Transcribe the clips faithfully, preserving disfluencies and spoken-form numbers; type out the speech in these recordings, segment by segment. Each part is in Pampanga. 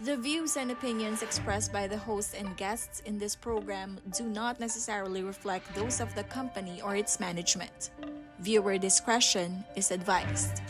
The views and opinions expressed by the hosts and guests in this program do not necessarily reflect those of the company or its management. Viewer discretion is advised.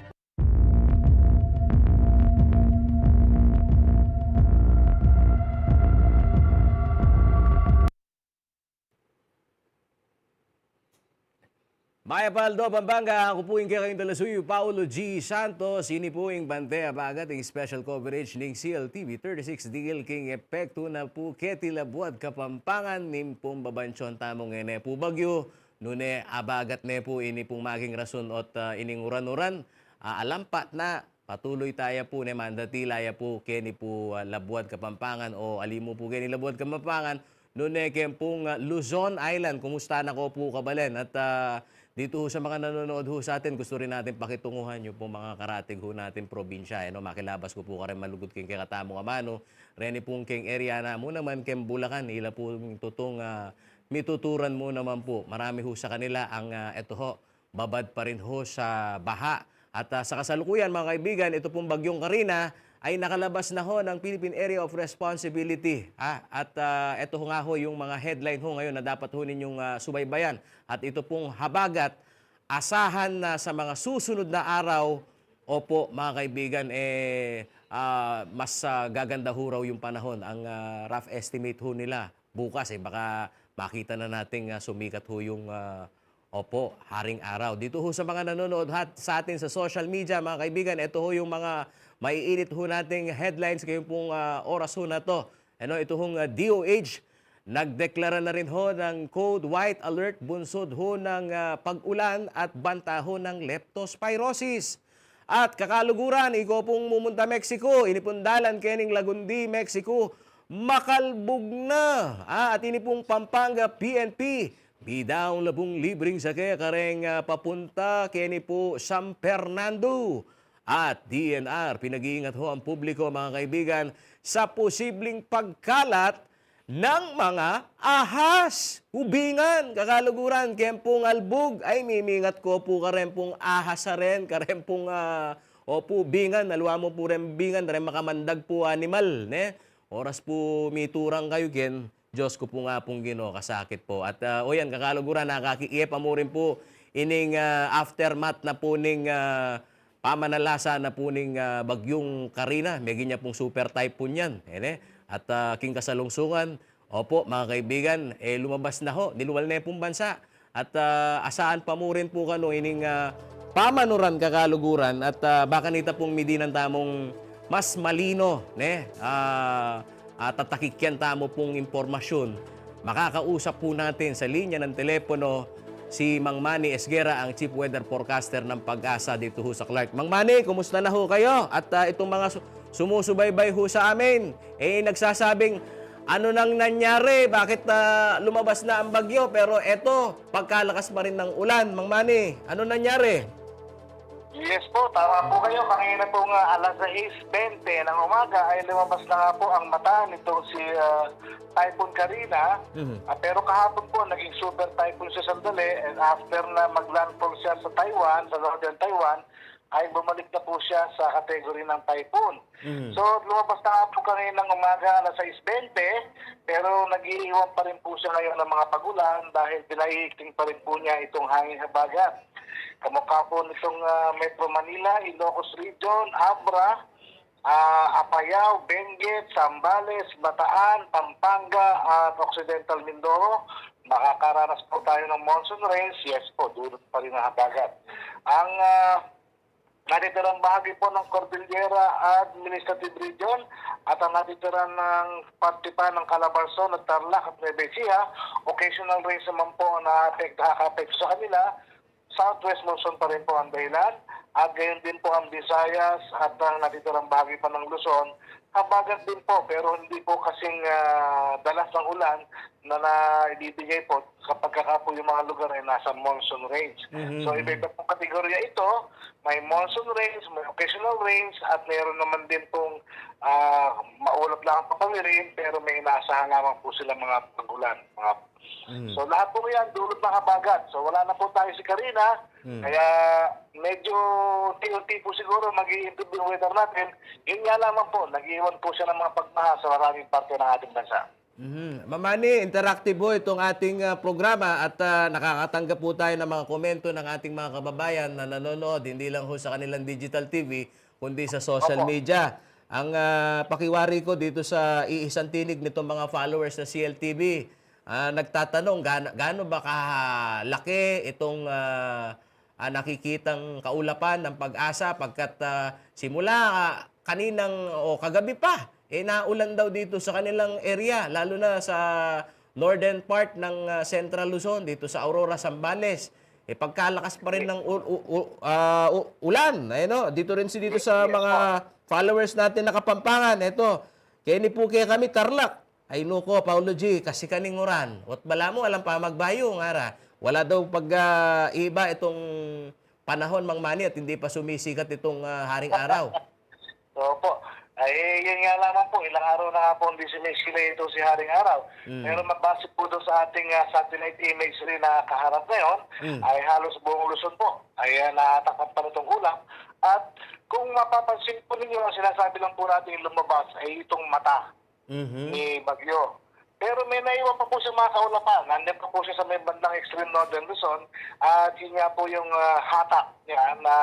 Mayap a aldo, Pampanga. Aku pu ing kekayung talasuyu, Paulo G Santos. Ini pu ing Bante Habagat, ing special coverage ning C L T V thirty-six digil king epektu na pu keti labuad Kapampangan ning pung babansyuan tamu ngeni pu bagyu. Nune abagat ne pu ini pung maging rason ot, ah, ining uran-uran, ah, alampat na patuloy taya pu, ne, mandatila ya pu keni pu, ah, labuad Kapampangan o ali mu pu keni labuad Kapampangan, nune keng pung, ah, Luzon Island. Kumusta na ko pu kabalen? At, ah, ditu ho sa mga nanonood ho sa atin, gusto rin natin pakitunguhan yung pung mga karatig ho natin probinsya, eh, no? Makilabas ku pu karin malugud keng kekatamung amanu, reni pung keng area namu naman keng Bulacan, ila pu tutung, ah, mituturan mu naman pu. Marami ho sa kanila ang, ah, eto ho, babad pa rin ho sa baha. At, ah, sa kasalukuyan, mga kaibigan, ito pung bagyong Karina ay nakalabas na ho ng Philippine Area of Responsibility, ha? At, ah, ito ho nga ho yung mga headline ho ngayon na dapat ho ninyong, ah, subaybayan. At ito pung habagat, asahan na sa mga susunod na araw, opo, mga kaibigan, eh, ah, mas, ah, gaganda ho raw yung panahon. Ang, ah, rough estimate ho nila, bukas, eh, baka makita na nating, ah, sumikat ho yung, ah, opo, haring araw. Dito ho sa mga nanonood hat-, sa atin sa social media, mga kaibigan, ito ho yung mga maiinit ho nating headlines ngayong pung, ah, oras ho na to. Ano, ito hong, ah, D O H, nagdeklara na rin ho ng Code White Alert bunsod ho ng, ah, pag-ulan at banta ho ng leptospirosis. At kakaluguran, ikaw pung mumunta Mexico, ini pung dalan kening Lagundi, Mexico, makalbug na. Ah, at ini pung Pampanga P N P, midaun la pung libreng sake kareng, ah, papunta keni pu San Fernando. At D N R, pinag-iingat ho ang publiko, mga kaibigan, sa posibleng pagkalat ng mga ahas. Ubingan, kakaluguran, keng pung albug, ay mimingat ko pu kareng pung ahas a ren, kareng pung, ah, opu, bingan, aliwa mu pu reng bingan, reng makamandag pu animal, ne? Oras pu miturang kayu ken, Diyos ku pu nga pung Ginu, kasakit pu. At, ah, o yan, kakaluguran, nakakiie pa mu rin pu ining, ah, aftermath na pu ning, ah, pamanalasa na pu ning, ah, bagyong Karina, meging ya pung super typhoon yan, ene? At, ah, king kasalungsungan, opo, mga kaibigan, eh, lumabas na ho, nilual ne pung bansa. At, ah, asaan pa mu rin pu kanu ining, ah, pamanuran kakaluguran at, ah, baka nita pung midinan tamung mas malino, ne? Ah, ah, tatakikyan tamu pung impormasyun. Makakausap po natin sa linya ng telepono si Mang Manny Esguerra, ang Chief Weather Forecaster ng PAGASA dito ho sa Clark. Mang Manny, kumusta na ho kayo? At, ah, itong mga su-, sumusubaybay ho sa amin, eh, nagsasabing, "Ano nang nangyari? Bakit, ah, lumabas na ang bagyo? Pero eto, pagkalakas pa rin ng ulan." Mang Manny, ano nangyari? Yes po, tama po kayo. Kanina po nga, alas sais bente ng umaga ay lumabas na nga po ang mata nitong si, ah, Typhoon Karina. Mhm. Ah, pero kahapon po, naging super typhoon siya sandali. And after na mag-landfall siya sa Taiwan, sa northern Taiwan, ay bumalik na po siya sa category ng typhoon. Mhm. So, lumabas na nga po kaninang umaga, alas sais bente, pero nag-iiwan pa rin po siya ngayon ng mga pagulan dahil binaihikting pa rin po niya itong hangin habagat. Kamukha po nitong, ah, Metro Manila, Ilocos Region, Abra, ah, Apayao, Benguet, Zambales, Bataan, Pampanga, at Occidental Mindoro, makakaranas po tayo ng monsoon rains. Yes po, dulot pa rin ang habagat. Ang, ah, natitirang bahagi po ng Cordillera Administrative Region at ang natitirang parte pa ng Calabarzon at Tarlac at Nueva Ecija, occasional rains naman po ang naapekto, nakakaapekto sa kanila. Southwest monsoon pa rin po ang dahilan at gayon din po ang Visayas at ang natitirang bahagi pa ng Luzon. Habagat din po, pero hindi po kasing, ah, dalas ng ulan na naibibigay po kapag ka po yung mga lugar ay nasa monsoon range. Mhm. So, iba-iba pong kategorya ito. May monsoon range, may occasional range, at mayroon naman din pong, ah, maulap lang ang papamirin, pero may inaasahan lamang po sila mga pagulan. Mga... Mm. So, lahat po yan, dulot ng habagat. So, wala na po tayo si Karina, mm, kaya medyo unti-unti po siguro mag-i-improve yung weather natin. Yun nga lamang po, nag-iwan po siya ng mga pagbaha sa maraming parte ng ating bansa. Mhm. Ma'am Manny, interactive ho itong ating, ah, programa at, ah, nakakatanggap po tayo ng mga komento ng ating mga kababayan na nanonood, hindi lang ho sa kanilang digital T V, kundi sa social Opo. media. Ang, ah, pakiwari ko dito sa iisang tinig nitong mga followers ng C L T V, ah, nagtatanong, gaano, gaano ba kalaki itong, ah, ah, nakikitang kaulapan ng PAGASA pagkat, ah, simula, ah, kaninang o kagabi pa, eh, naulan daw dito sa kanilang area, lalo na sa northern part ng, ah, Central Luzon, dito sa Aurora, Zambales. Eh, pagkalakas pa rin ng u- u- u- ah, u- ulan, eh, no? Dito rin si dito sa Yes, yes mga po. followers natin na Kapampangan. Eto, keni pu kekami Tarlac. Ay, nuko, Paolo G, kasi kaning uran. Ot balamu, alang pa magbayu, ngara. Wala daw pag, ah, iba itong panahon, Mang Manny, at hindi pa sumisikat itong, ah, haring araw. Opo. Ay, yun nga lamang po, ilang araw na nga po hindi sumisilay ito si Haring Araw. Mm. Pero mabase po doon sa ating, ah, satellite imagery na kaharap ngayon, Mm. ay halos buong Luzon po ay, ah, naatakpan pa nitong ulap. At kung mapapansin po ninyo, ang sinasabi lang po natin lumabas ay itong mata Mhm. ni Bagyo. Pero may naiwan pa po siyang mga kaulapan. Nandiyan pa po siya sa may bandang extreme northern Luzon. At yun nga po yung, ah, hatak niya na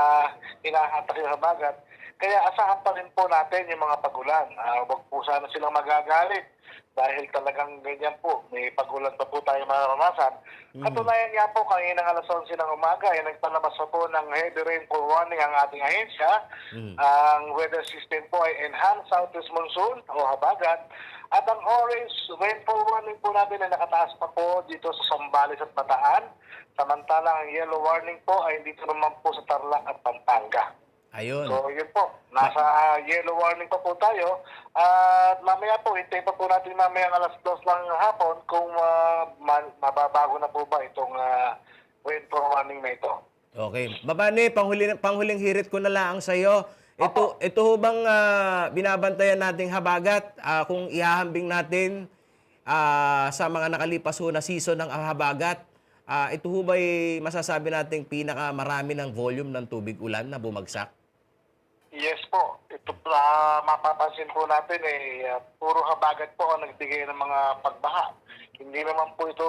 hinahatak yung habagat. Kaya asahan pa rin po natin yung mga pagulan. Ah, wag po sana silang magagalit dahil talagang ganyan po. May pagulan pa po tayo maranasan. Mhm. Katunayan nga po, kaninang alas onse ng umaga ay nagpalabas pa po ng heavy rainfall warning ang ating ahensya. Mhm. Ang weather system po ay enhanced southeast monsoon o habagat. At ang orange rainfall warning po natin ay nakataas pa po dito sa Zambales at Bataan. Samantalang ang yellow warning po ay dito naman po sa Tarlac at Pampanga. Ayun. So, yun po. Nasa, ah, yellow warning pa po tayo. At mamaya po, hintayin pa po natin mamayang alas dos ng hapon kung, ah, ma- mababago na po ba itong, ah, rainfall warning na ito. Okay. Ma'am Manny, panghuli, panghuling hirit ko na lang sa'yo. Ito, Opo. ito ho bang, ah, binabantayan nating habagat, ah, kung ihahambing natin, ah, sa mga nakalipas ho na season ng habagat, ah, ito ho ba'y masasabi nating pinakamarami ng volume ng tubig ulan na bumagsak? Yes po. Ito po, ah, mapapansin po natin eh, ah, puro habagat po ang nagbigay ng mga pagbaha. Hindi naman po ito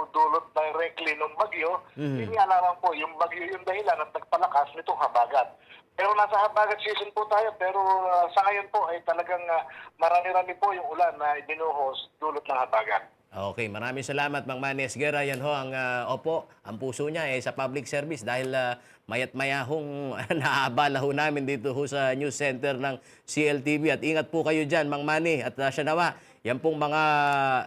dulot directly ng bagyo. Mhm. Yun nga lamang po, yung bagyo yung dahilan at nagpalakas nitong habagat. Pero nasa habagat season po tayo, pero, ah, sa ngayon po ay talagang, ah, marami-rami po yung ulan na ibinuhos dulot ng habagat. Okay, maraming salamat, Mang Manny Esguerra. Yan ho ang, ah, opo, ang puso niya eh sa public service dahil, ah, maya't maya hong naabala ho namin dito ho sa news center ng C L T V. At ingat po kayo dyan, Mang Manny. At, ah, siya nawa, yan pong mga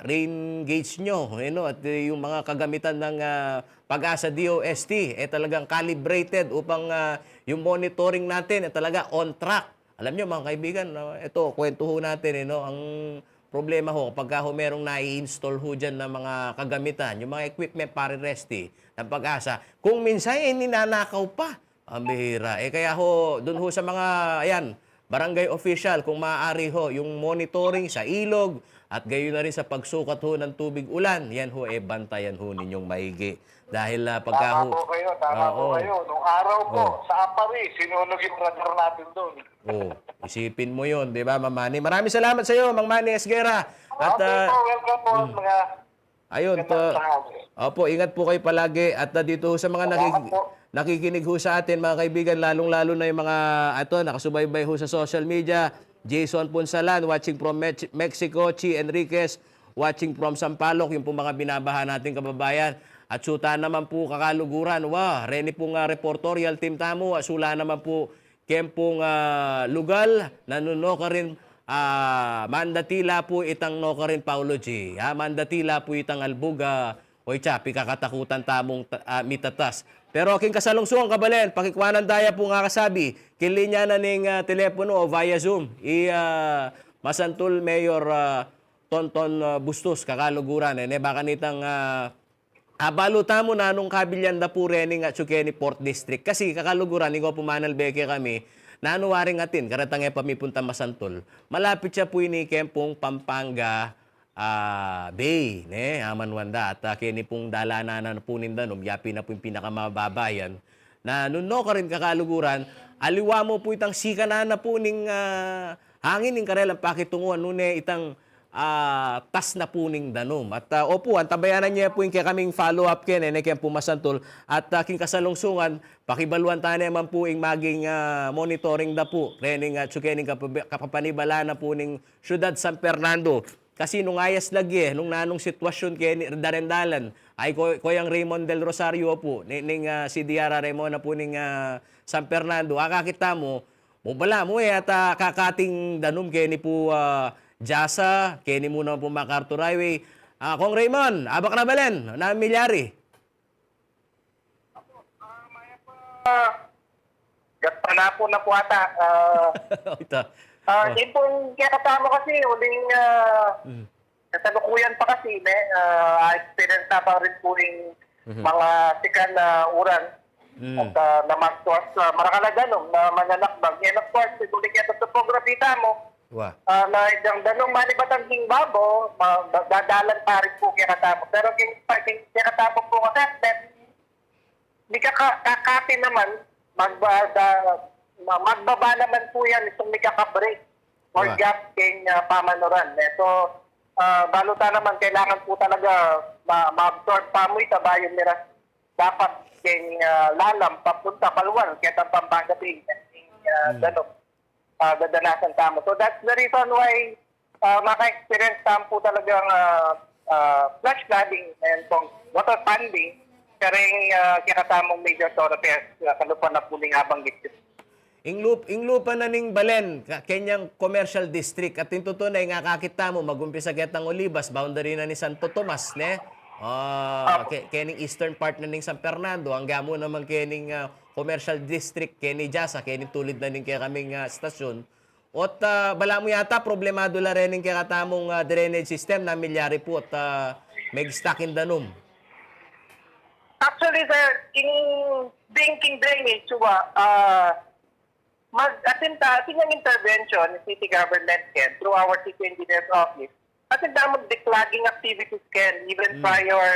rain gauge nyo, you know, at, eh, yung mga kagamitan ng, ah, PAGASA D O S T, eh talagang calibrated upang, ah, yung monitoring natin, eh talaga on track. Alam nyo, mga kaibigan, no, ito, kwento ho natin, eh, no, ang problema ho, pagka ho merong nai-install ho dyan na mga kagamitan, yung mga equipment para rescue ng PAGASA, kung minsan, eh, ninanakaw pa. Ang bihira. Eh, kaya ho, dun ho sa mga, ayan, barangay official, kung maaari ho, yung monitoring sa ilog, at gayon na rin sa pagsukat ho ng tubig ulan, yan ho, eh, bantayan ho ninyong maigi. Dahil, ah, pagka Tama ho po kayo, tama po Oo. kayo. Nung araw po, Oo. sa Aparri, sinunog yung radar natin doon. Oh, isipin mo yun, di ba, Ma'am Manny? Maraming salamat sa iyo, Mang Manny Esguerra. At, Okay ah, po, welcome po, mm. mga Ayun, magandang pa, tanghali. Opo, ingat po kayo palagi. At, ah, dito sa mga Salamat nakik-, po. nakikinig ho sa atin, mga kaibigan, lalong-lalo na yung mga, ato, nakasubaybay ho sa social media, Jason Punsalan, watching from Mex-, Mexico, Chi Enriquez, watching from Sampaloc, yung po mga binabaha nating kababayan. At suta naman po, kakaluguran, wa, reni pong, ah, reportorial team tamu, ah, sula naman po, keng pung, ah, lugal, nanu nukarin, ah, mandatila pu itang nukarin Paolo G. Ah, mandatila pu itang albug, ah, oy, tsa, pikakatakutan tamung ta-, ah, mitatas. Pero king kasalungsungan, kabalen, pakikwanan da ya pung akasabi, king linya na ning, ah, telepono o via Zoom, i, ah, Masantul Mayor, ah, Tonton, ah, Bustos, kakaluguran, e, ne ba kanitang, ah, abalu tamu nanung kabilyan da pu reni ngan atsu keni Fourth District. Kasi kakaluguran, ing opu manalbe kekami, nanu waring atin, karetang e pa mi punta Masantul. Malapit ya pu ini keng pung Pampanga, ah, Bay, ne, amanuan da. At, ah, keni pung dalanan na pu ning danum, yapin na pu ing pinakamababa yan. Na nung nukarin, kakaluguran, aliwa mu pu itang sikanan na pu ning, ah, hangin ning karelang pakitunguan, nune itang, ah, tas na pu ning danum. At, ah, opu, antabayanan ye pu ing kekaming follow-up kene, ne, keng pumasantul. At, ah, king kasalungsungan, pakibaluan ta ne man pu ing maging, ah, monitoring da pu rening, ah, atsu kening kapab-, kapapanibalan na pu ning Syudad San Fernando. Kasi nung ayas lagi, nung nanung sitwasyun keni, darendalan, ay ko-, Koyang Raymond Del Rosario pu, ni-, ning, ah, C D R R M O na pu ning, ah, San Fernando, akakit tamu, mu bala mu e, at, ah, kakating danum keni pu, ah, Jasa, keni mu naman pu MacArthur Highway. Ah, Kong Raymond, abak na balen, na milyari? Ah, mayap, ah, gat panapu na pu ata. Ah, Ita. Ah, Oh. Ing pung kekatamu kasi, uling, ah, Mm. kasalukuyan pa kasi, ne, ah, experience na pa rin pu ing Mhm. mga sikan na uran. Mm. At, ah, na magtuas, ah, marakal a danum na mananakbag. And of course, uling keta topography tamu, Wa. Ah, na itang danum manibat king babo, ma-, ma-, dadalan pa rin pu kekatamu. Pero king, king kekatamu pung assessment, mikaka-, kakapin naman, magba-, da-, ma-, magbaba naman pu yan, itong mikaka-break or Wa. gap king, ah, pamanuran. Eh, so, ah, balu ta naman, kailangan pu talaga ma-, ma-absorb pa mu ita bayu mira dapat king, ah, lalam, papunta, paluan, ketang Pampanga Bay, king, ah, Hmm. danum, ah, dadanasan tamu. So that's the reason why, ah, maka-experience tamu pu talagang, ah, ah, flash flooding and pong water ponding, karing, ah, kekatamung major thoroughfares, ah, kalupa na pu ning abanggit. Ing lup-, ing lupa na ning balen, ka-, kenyang commercial district, at ing tutu na ing akakit tamu, magumpisa ketang Olivas, boundary na ni Santo Tomas, ne? Ah, Apo. ke-, kening eastern part na ning San Fernando, angga mu naman kening, ah, commercial district, keni Jasa, kening tulid na ning kekaming, ah, stasyon. Ot, ah, bala mu yata, problemadu la rening kekatamung, ah, drainage system na milyari pu, ot, ah, meg-stuck ing danum. Actually, sir, king, ding king drainage, wa, ah, mag-, atin ta, atin yang intervention ni city government ken, through our city engineer's office. Atin ta mag-declogging activities ken, even Hmm. prior,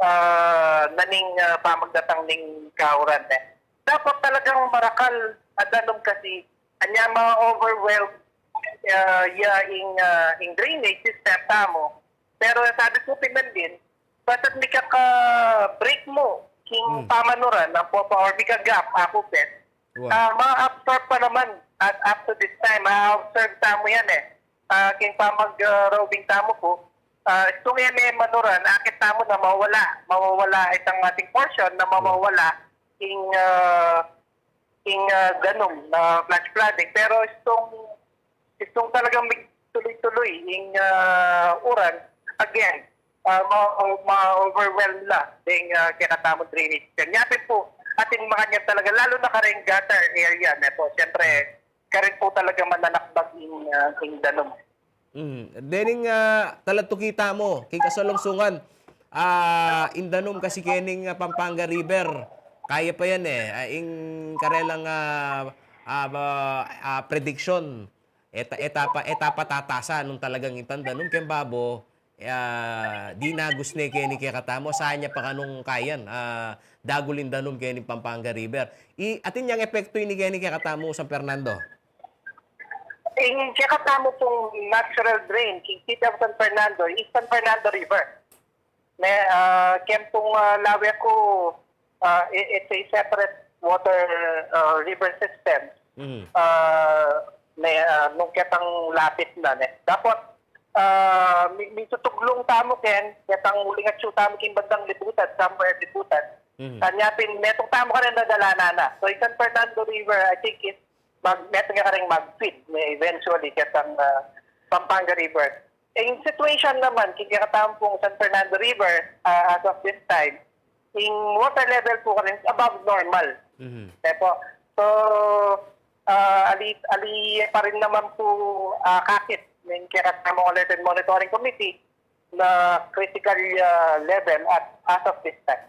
ah, na ning, ah, pamagdatang ning kauran, eh. Dapat talagang marakal a danum kasi, anya ma-overwhelm, ah, ya ing, ah, ing drainage system tamu. Pero sabi ku, pinandin, basta't mikaka-break mu king Hmm. pamanuran, ampo pa, or mika-gap, aku, pes. Wa. Ah, ma-absorb pa naman at up to this time, ma-observe tamu yan, eh. Ah, king pamag, ah, roving tamu pu, ah, itong e me manuran, akit tamu na mawawala, mawawala itang ating portion na Wa. mawawala ing, ah, ing, ah, danum na flash flooding. Pero itong, itong talagang mig-, tuloy-tuloy ing, ah, uran, again, ah, ma-, ma-overwhelm la ding, ah, kekatamung drainage. Kanya pin pu, atin makanyan talaga, lalo na karing gutter area, ne pu. Siyempre, karin pu talaga mananakbag ing, ah, ing danum. Mm. Dening, ah, talatuki tamu, king kasalungsungan, ah, ing danum kasi kening, ah, Pampanga River, kaya pa yan e. Ah, ing karelang, ah, ah, ba, ah, prediction, eta-, etapa, etapa tatasa nung talagang itang danum keng babo, ah, dinagus ne keni kekatamu, sanya pa kanung kayan, ah, dagul ing danum keni Pampanga River. I, atin yang epektu ini keni kekatamu, San Fernando? Ing kekatamu pung natural drain king City of San Fernando is San Fernando River. Ne, ah, keng pung, ah, lawe ku, ah, i-, it's a separate water, ah, river system. Mm. Ah, ne, ah, nung ketang lapit na, ne. Dapat, ah, mi-, mitutuglung tamu ken, ketang uling atsu tamu king bandang Libutan, somewhere Libutan. Mm. Kanya pin, metung tamu karin na dalanan na. So, ing San Fernando River, I think, is mag-, metung ya karing mag-feed, ne, eventually, ketang, ah, Pampanga River. Ing situation naman, king kekatamu pung San Fernando River, ah, as of this time, ing water level pu karin is above normal. Mhm. Kaya po, so, ah, ali, ali pa rin naman pu, ah, akakit ning kekatamung Alert and Monitoring Committee na critical, ah, level at as of this time.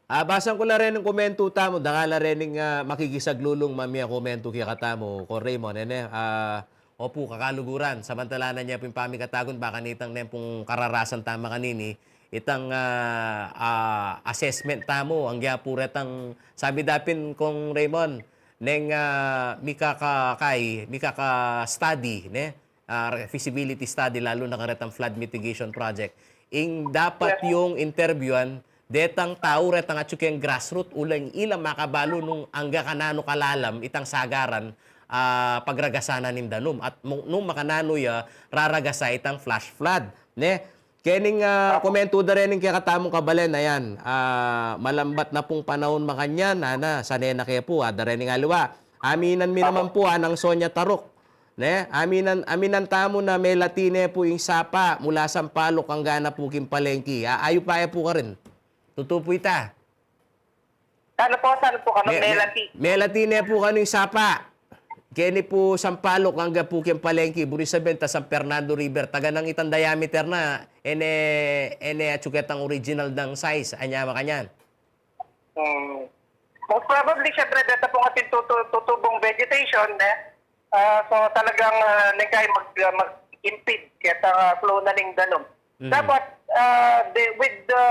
Ah, basan ku la rin ing komentu tamu, dakal la rin ing, ah, makikisaglulung mamie komentu kekatamu, Kong Raymond, e ne? Ah, opu, kakaluguran, samantalanan ya pin pamikatagun, ba kanitang neng pung kararasan tamu makanini, itang, ah, ah, assessment tamu, angga pu retang, sabi da pin Kong Raymond, neng, ah, mikaka-, kai, mikaka-study, ne? Ah, feasibility study, lalu na karetang flood mitigation project. Ing dapat yung interbyuan, detang tau retang atsu keng grassroot, uling ila makabalu nung angga kananu kalalam itang sagaran, ah, pagragasan na ning danum. At mu-, nung makananu ya, raragasa itang flash flood, ne? Kening, ah, komentu da rening kekatamung kabalen, ayan, ah, malambat na pung panaun makanyan, ana, sane na ke pu, ah, da rening aliwa. Aminan mi naman pu, ah, nang Sonia Taruk. Ne? Aminan, aminan tamu na melati ne pu ing sapa, mula Sampaloc angga na pu king palengki. A-, ayu pa ya pu karin. Tutu pu ita. Sana po, sana po kami, me-, me-, melati. Melati ne pu kanu ing sapa. Keni pu Sampaloc angga pu keng palengki, buri sabian ta San Fernando River, taga nang itang diameter na, ene, ene atsu ketang original dang size, anya makanyan. Hmm. Most probably, syempre, deta pung ating tutu-, tutubong vegetation, eh. Ah, so, talagang, ah, neng kai mag-, ah, mag-impede keta, ah, flow na ning danum. Mhm. Dapat, ah, the, with the,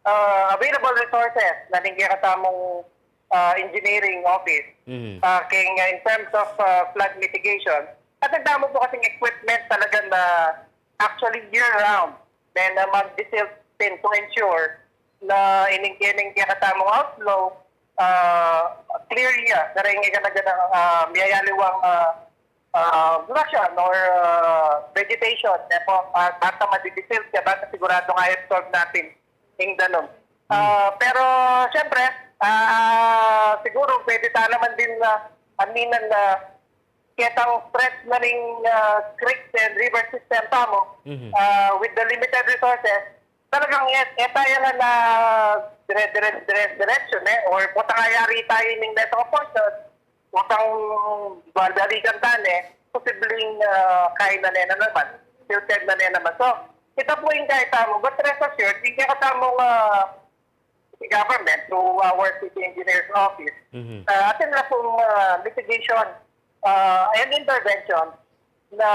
ah, available resources na ning kekatamung, ah, engineering office, Mhm. ah, keng, ah, in terms of, ah, flood mitigation, at ang damo po kasing equipment talaga na actually year-round, then, ah, mag-desilt din to ensure na ining, ining kekatamung outflow, ah, clear ya. Kareng ika na ganang, ah, miyayaliwang, ah, ah, brush or, ah, vegetation. Kaya po, ah, basta madidesilt ya, basta sigurado nga i-absorb natin ing danum. Ah, pero, siyempre, ah, siguro pwede ta naman din na aminan na ketang stress na ning, ah, creeks and river system tamu, Mhm. ah, with the limited resources, talagang et-, eta ya nga na dire-, dire-, dire-, diretso, ne? Or kung tangayari tayo ning netong portion, kung tang babalikan ta, ne? Posibleng, ah, kain na ne na naman. Filtered na ne naman. So, kita po yung kahit tamo. But rest assured, yung kahit tamo nga government, through our city engineer's office, Mhm. ah, atin na pong, ah, mitigation, ah, and intervention na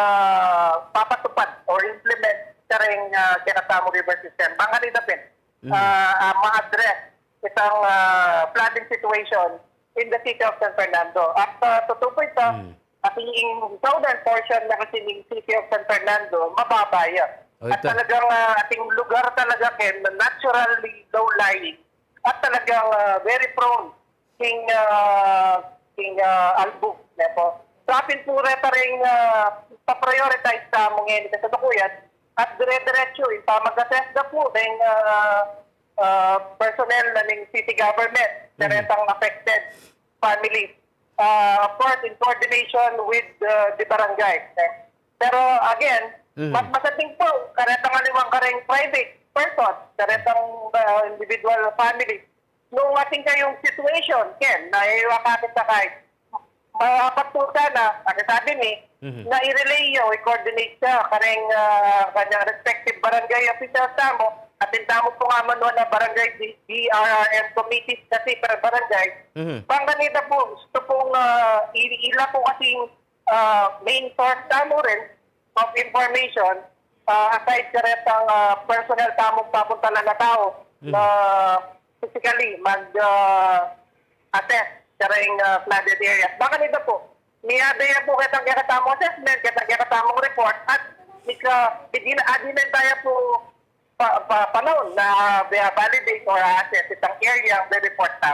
papatupad or implement kareng, ah, kekatamung river system. Bang kanita pin, Mhm. ah, ah, ma-address itang, ah, flooding situation in the city of San Fernando. At, ah, totoo po ito, Mhm. at yung southern portion na kasi ng city of San Fernando, mababa yan. O, At ito. talagang, ah, ating lugar talaga, Ken, na naturally low-lying at talagang, ah, very prone king, ah, king, ah, album, ne po. So, atin po reta ring, ah, pa-prioritize sa mong ini sa tukuyan at dire-diretso, yung pamag-assess na po ring, ah, ah, personnel na ning city government, Mhm. karetang affected families. Ah, of course, in coordination with, ah, the barangay, eh. Pero again, Mhm. mas masating po, karetang aliwang kareng private person, karetang, ah, individual family. Nung ating kayong situation, Ken, na iwakapit na kahit marapat po sana, ang sabi ni, Mhm. na i-relay nyo, i-coordinate siya, kareng, ah, kanyang respective barangay officials tamo, at yung tamo po nga man na barangay D-, D R R M committees kasi per barangay, Mhm. bang kanita po, gusto pong, ah, i-, ila po kasing, ah, main source tamo rin of information, ah, aside karetang, ah, personal tamong papuntalan na tao Mhm. na physically mag, ah, assess kareng, ah, flooded areas. Bang kanita po, miyada ya po ketang kekatamung assessment, ketang kekatamung report, at mika, di na, adi na tayo po pa, pa, panahon na, ah, validate or assess itang area ang report na.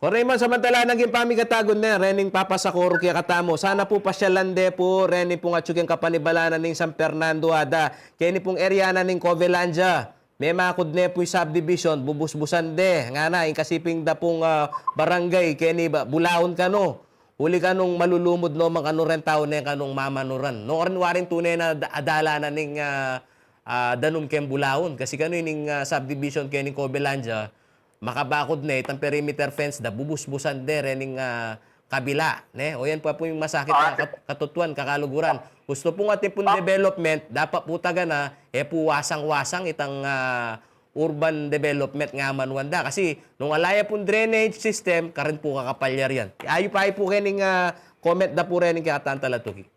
Kong Raymond, samantala naging pamikatagun ne, rening papasakuru kekatamu. Sana pu pasyalan de pu, reni pung atsu keng kapanibalan na ning San Fernando ada. Keni pung area na ning Covelandia. Memakud ne pu ing subdivision, bubusbusan de. Ngana, ing kasiping da pung, ah, barangay, keni ba, bulaun kanu. Uli kanung malulumud no man kanu reng tau ne kanung mamanuran. No, rin waring tune na da-, adala na ning, ah, ah, danum keng bulaun. Kasi kanu ining, ah, subdivision keni ning Covelandia, makabakud ne, itang perimeter fence da, bubusbusan de, rening, ah, kabila, ne? O yan pa pu ing masakit na kat-, katutuan, kakaluguran. Gusto pung atin pung development, dapat pu taga na, e pu wasang-wasang itang, ah, urban development nga manuan da. Kasi, nung ala ya pung drainage system, karin pu kakapalya rian. Ayu pa, ayu pu kening, ah, comment da pu rening kekatang talatuki.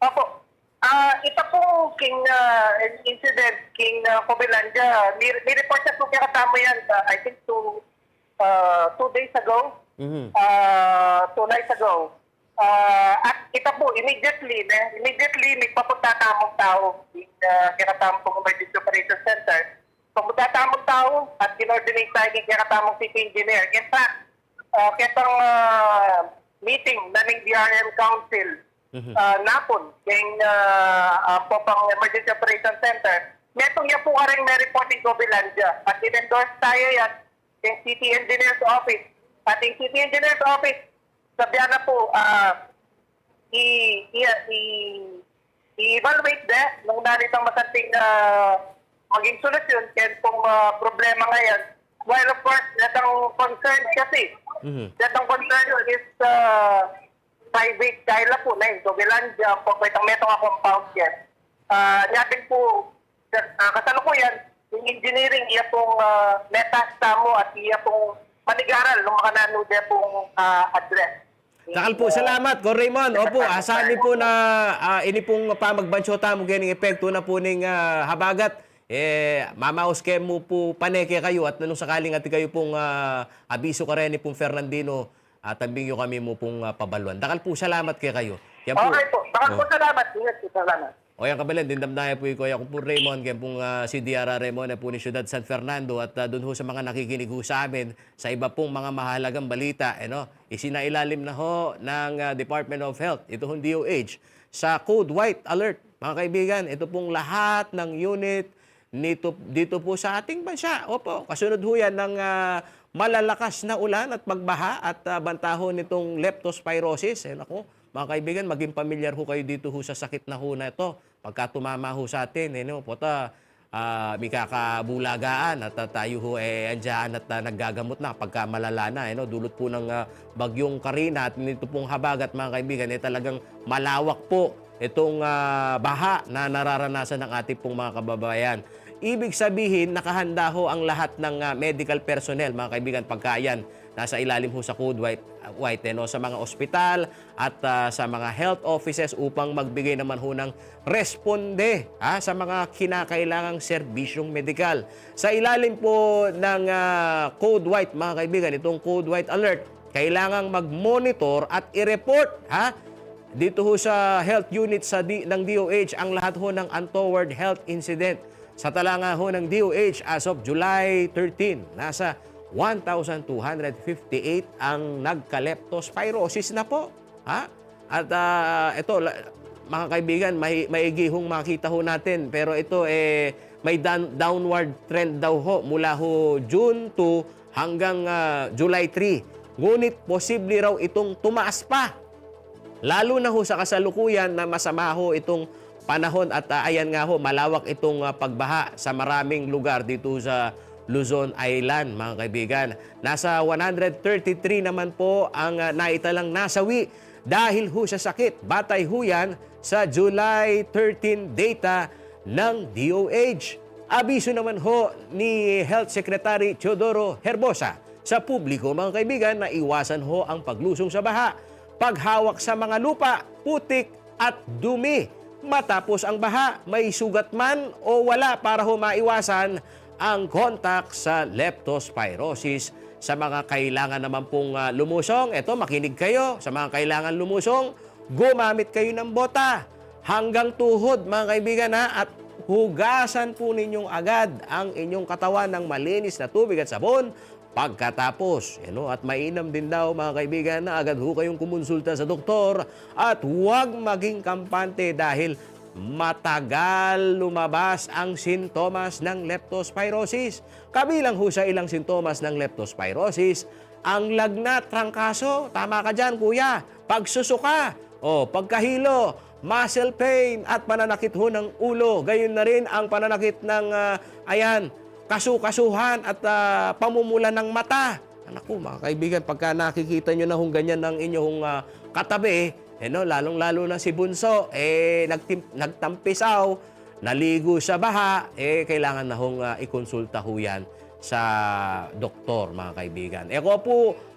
Opo. Ah, ita pung king, ah, incident king, ah, Covelandia, mi-, mi-report na pu kekatamu yan, ah, I think two, ah, two days ago. Mhm. Ah, two nights ago. Ah, at ita pu, immediately, ne, immediately, migpapunta tamung tau, ah, kekatamu pung Emergency Operations Center. Papunta tamung tau at kinordinate tamu king kekatamung city engineer. In fact, ah, ketang, ah, meeting na ning D R M Council, Mhm. ah, napun, keng, ah, ah, Popang Emergency Operations Center, metung ya pu kareng me-report king Covelandia. At in-endorse taya yan keng City Engineer's Office. At ing City Engineer's Office, sabyan na pu, ah, i-, i-, i-, i-evaluate de nung nanu itang masanting, ah, maging solusyon keng pung, ah, problema ngeni. While of course, datang concern kasi, Mhm. datang concern is, ah, private kaya la pu na ing Covelandia, pag may itang metung a compound yan. Ah, nya pin pu, ah, kasalukuyan, ing engineering, iya pung, ah, metas tamu at iya pung manigaral nung makananu de pung, ah, address. Dakal pu salamat, Cor Raymond. Opu, asahan mi pu na, ah, ini pung pamagbansu tamu keni epektu na pu ning, ah, habagat, e, mamaus ke mu pu pane kekayu at nung sakaling atin kayu pung, ah, abisu kareni pung Fernandino, ah, tambing yu kami mu pung, ah, pabaluan. Dakal pu salamat kekayu. Yan pu. Okay pu. Dakal pu salamat. Ingat pu, salamat. O yan, kabalan, dimdam na pu i Kuya Cor Raymond, kaya pung, ah, si D R Raymond na pu ning Syudad San Fernando at, ah, dun ho sa mga nakikinig ho sa amin sa iba pung mga mahalagang balita, eh, no? Isinailalim na ho ng, ah, Department of Health, ito hong D O H, sa Code White Alert, mga kaibigan. Ito pung lahat ng unit nito, dito po sa ating bansa. Opo, kasunod ho yan ng, ah, malalakas na ulan at pagbaha at, ah, banta ho nitong leptospirosis. Eh, naku, mga kaibigan, maging pamilyar ho kayo dito ho sa sakit na ho na ito. Pagka tumama ho sa atin, eh, no, pota, ah, mikakabulagaan at, ah, tayo ho, eh, andyan at, ah, naggagamot na pagka malala na, eh, no? Dulot po ng, ah, Bagyong Karina at nito pong habagat, mga kaibigan, eh, talagang malawak po itong, ah, baha na nararanasan ng ating pong mga kababayan. Ibig sabihin, nakahanda ho ang lahat ng, ah, medical personnel, mga kaibigan, pagka yan nasa ilalim ho sa Code White, White, eh, no? Sa mga ospital at, ah, sa mga health offices upang magbigay naman ho ng responde, ha, sa mga kinakailangang serbisyong medikal. Sa ilalim po ng, ah, Code White, mga kaibigan, itong Code White Alert, kailangang mag-monitor at i-report, ha, dito ho sa health unit sa D-, ng D O H ang lahat ho ng untoward health incident. Sa tala nga ho ng D O H, as of July thirteen, nasa one thousand two hundred fifty-eight ang nagka-leptospirosis na po. Ha? At, ah, ito, la-, mga kaibigan, mai-, maigi hong makita ho natin. Pero ito, eh, may down-, downward trend daw ho mula ho June two hanggang, ah, July three. Ngunit posible raw itong tumaas pa. Lalo na ho sa kasalukuyan na masama ho itong panahon at, ah, ayan nga ho, malawak itong, ah, pagbaha sa maraming lugar dito sa Luzon Island, mga kaibigan. Nasa one hundred thirty-three naman po ang, ah, naitalang nasawi dahil ho sa sakit. Batay ho yan sa July thirteen data ng D O H. Abiso naman ho ni Health Secretary Teodoro Herbosa sa publiko, mga kaibigan, na iwasan ho ang paglusong sa baha, paghawak sa mga lupa, putik at dumi. Matapos ang baha, may sugat man o wala, para ho maiwasan ang kontak sa leptospirosis. Sa mga kailangan naman pong, ah, lumusong, eto, makinig kayo. Sa mga kailangan lumusong, gumamit kayo ng bota hanggang tuhod, mga kaibigan, ha, at hugasan po ninyong agad ang inyong katawan ng malinis na tubig at sabon pagkatapos, you know, at mainam din daw, mga kaibigan, na agad ho kayong kumonsulta sa doktor at huwag maging kampante dahil matagal lumabas ang sintomas ng leptospirosis. Kabilang ho sa ilang sintomas ng leptospirosis, ang lagnat, trangkaso, tama ka dyan, kuya, pagsusuka, o pagkahilo, muscle pain, at pananakit ho ng ulo. Gayon na rin ang pananakit ng, ah, ayan, kasukasuhan at, ah, pamumula ng mata. Naku, mga kaibigan, pagka nakikita nyo na hong ganyan ang inyong, ah, katabi, eh, no, lalong-lalo na si Bunso, eh, nagtim-, nagtampisaw, naligo sa baha, eh, kailangan na hong, ah, ikonsulta ho yan sa doktor, mga kaibigan. E ko pu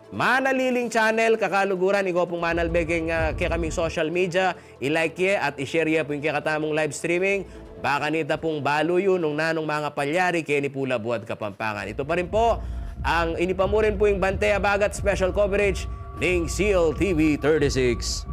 Manaliling Channel, kakaluguran, ikaw pung manalbe keng, ah, kekaming social media, i-like ye at i-share ye pu ing kekatamung live streaming. Ba kanita pung balu yu nung nanung mangapalyari keni pu Labuad Kapampangan. Itu pa rin pu ang ini pa mu rin pu ing Bante Habagat special coverage ning C L T V thirty-six.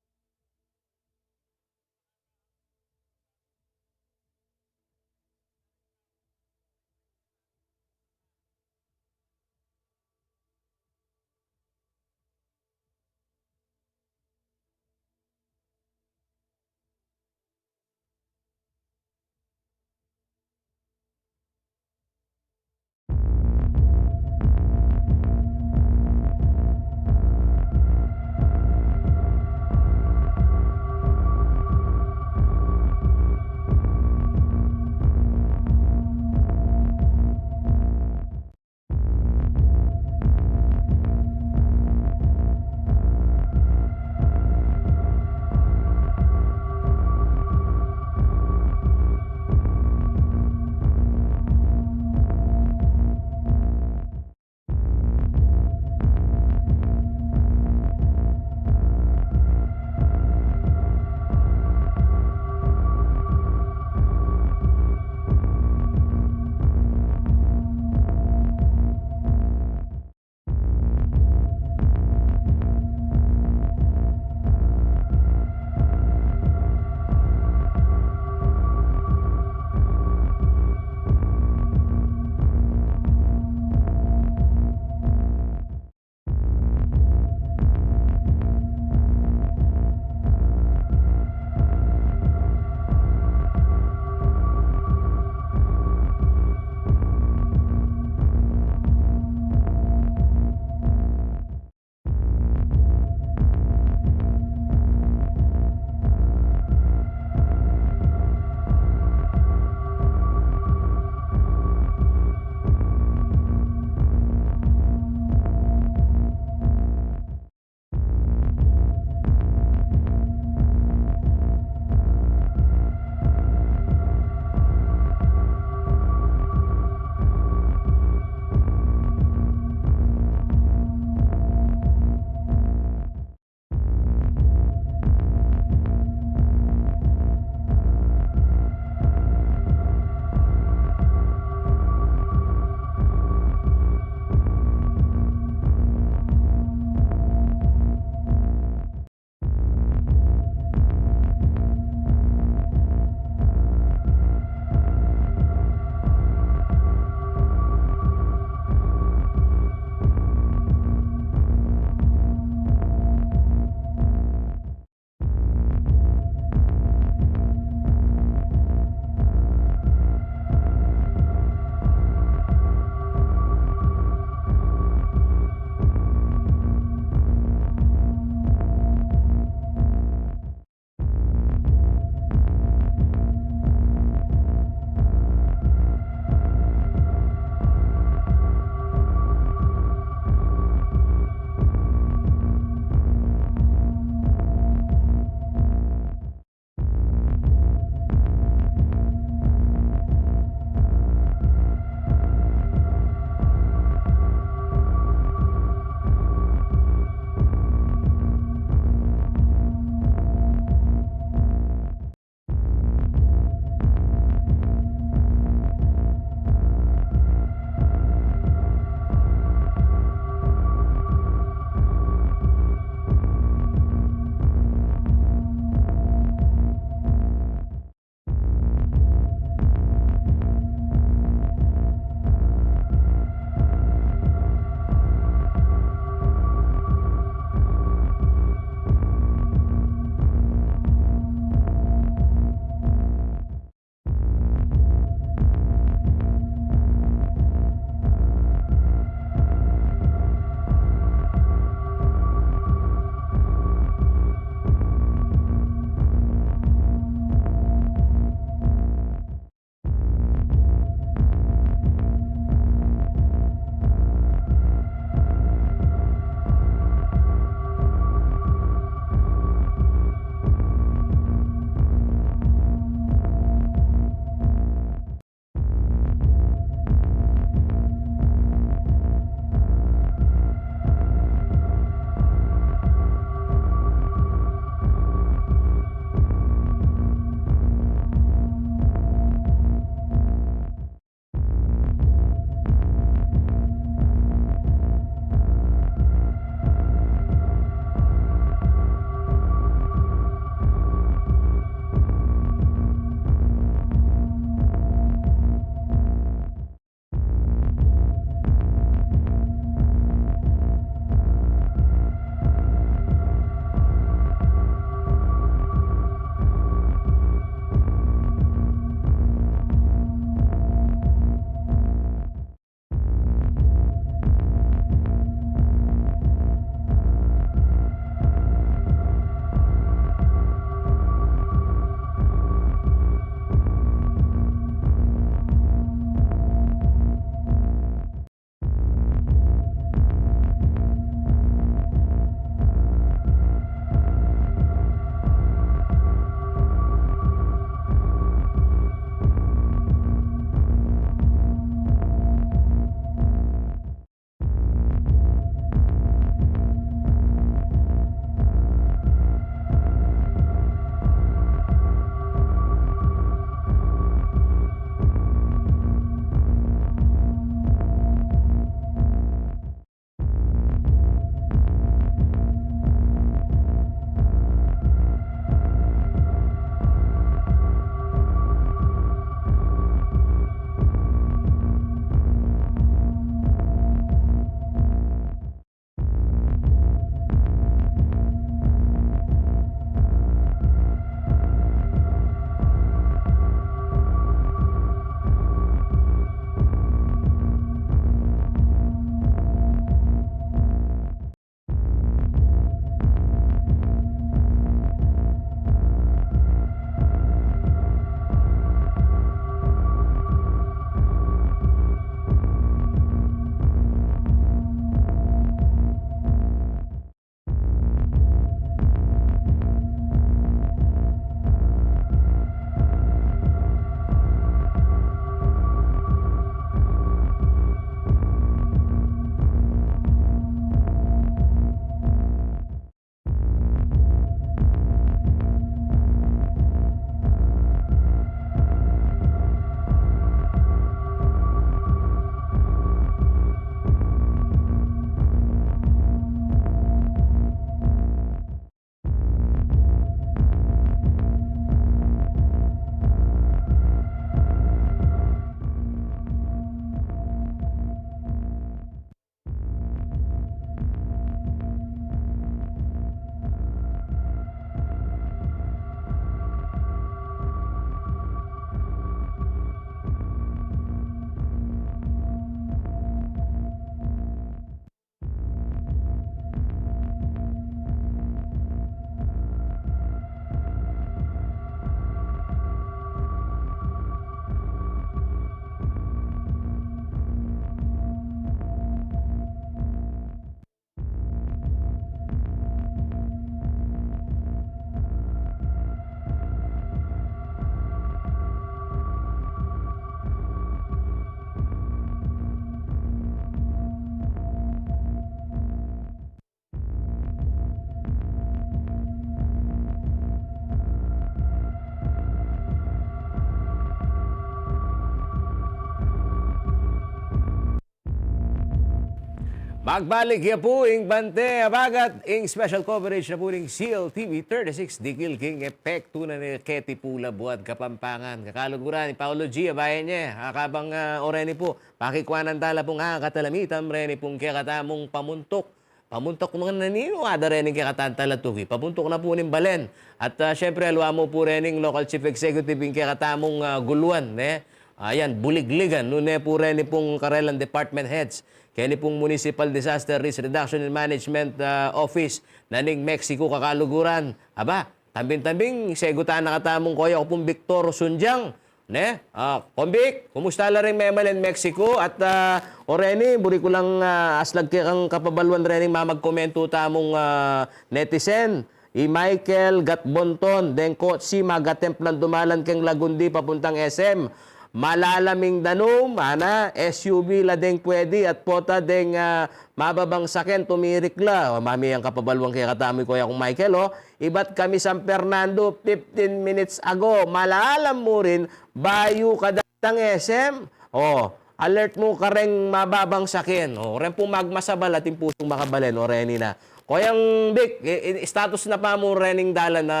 Magbalik ya pu ing Bante Abagat, ing special coverage na pu ning C L T V thirty-six, dikil king epektu na ni Keti Pula buat Kapampangan. Kakaluguran, i Paolo G, abayan ye, akabang, ah, oreni pu, pakikwanan tala pung, ah, katalamitam reni pung kekatamung pamuntuk. Pamuntuk naman na ninu, ada reni kekatang talatuki. Pamuntuk na pu ning balen. At, ah, syempre, alwa mu pu rening local chief executive ing kekatamung, ah, guluan, ne? Ayan, buligligan, nune pu reni pung karelang department heads. Keni pung Municipal Disaster Risk Reduction and Management, ah, Office na ning Mexico, kakaluguran. Aba, tambing-tambing, segutan na katamung koya ku pung Victor Sunjang, ne? Ah, Kombik, kumusta la ring memalen Mexico? At, ah, oreni, buri ku lang, ah, aslag kekang kapabaluan rening mamagkomentu tamung, ah, netizen. I Michael Gatbonton, deng kotsi, magatemplang dumalan keng Lagundi papuntang S M. Malalam ing danum, ana, S U V la deng pwedi at pota deng, ah, mababang saken tumirik la. O, mami, ing kapabaluan kekatamu i koya kung Michael, o. Ibat kami San Fernando, fifteen minutes ago. Malalam mu rin, bayu ka datang S M. O, alert mu kareng mababang saken. O, reng pung magmasabal atin pusung makabalen, o, reni na. Koyang Vic, i-, i-, status na pa mu rening dalan na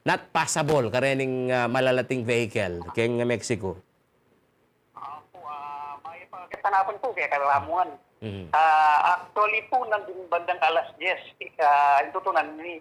not passable karening, ah, malalating vehicle keng Mexico? Opo, ah, mayap a kekatang apun pu kekatamu ngan. Mhm. Ah, actually pu, nandin bandang alas diyes, ah, ing tutunan ini,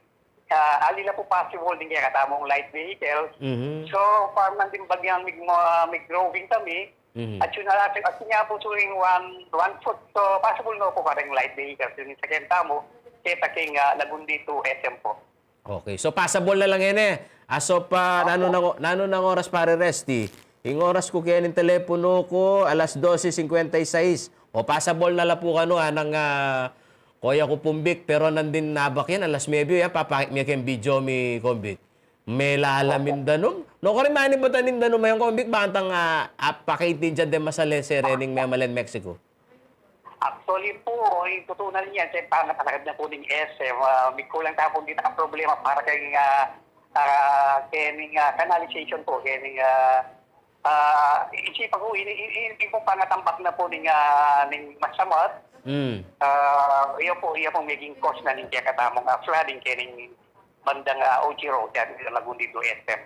ah, ali la pu possible ding kekatamung light vehicle. Mhm. So far, nandin bagyang mig-, ah, mig-growing kami. Mhm. At yun na, at yun nga pu, tuwing one, one foot. So, possible na pu kareng light vehicle. Yun yung sa kekatamu, keta king, ah, Lagundi to S M po. Okay. So, passable na lang yan e. As of, ah, nanu nang, nanu nang oras, pare Resty? Ing oras ku keni king teleponu ku, alas dose singkwenta y sais. O, passable na la pu kanu, anang, ah, koya ku pung Vic, pero nandin nabak yan, alas nuebe, ya, papakit mi keng video mi, Kombik. Melalam ing danum. Nukarin manibatan ing danum, ayang Kombik, bantang, ah, apakit din dyan de masalese rening memalen Mexico. Actually pu, ing tutunan niyan, siyempre, pangatagad na pu ning S M, ah, mikulang ta pu dita a problema para keng, ah, ah, keng, ah, canalization pu, keng, ah, ah, isipan ku, ini, ini, ini pu pangatambak na pu ning, ah, ning masamat. Mm. Ah, iya pu, iya pu maging cause na ning kekatamung, ah, flooding keng bandang, ah, O G Road, yan, Lagundi to S M.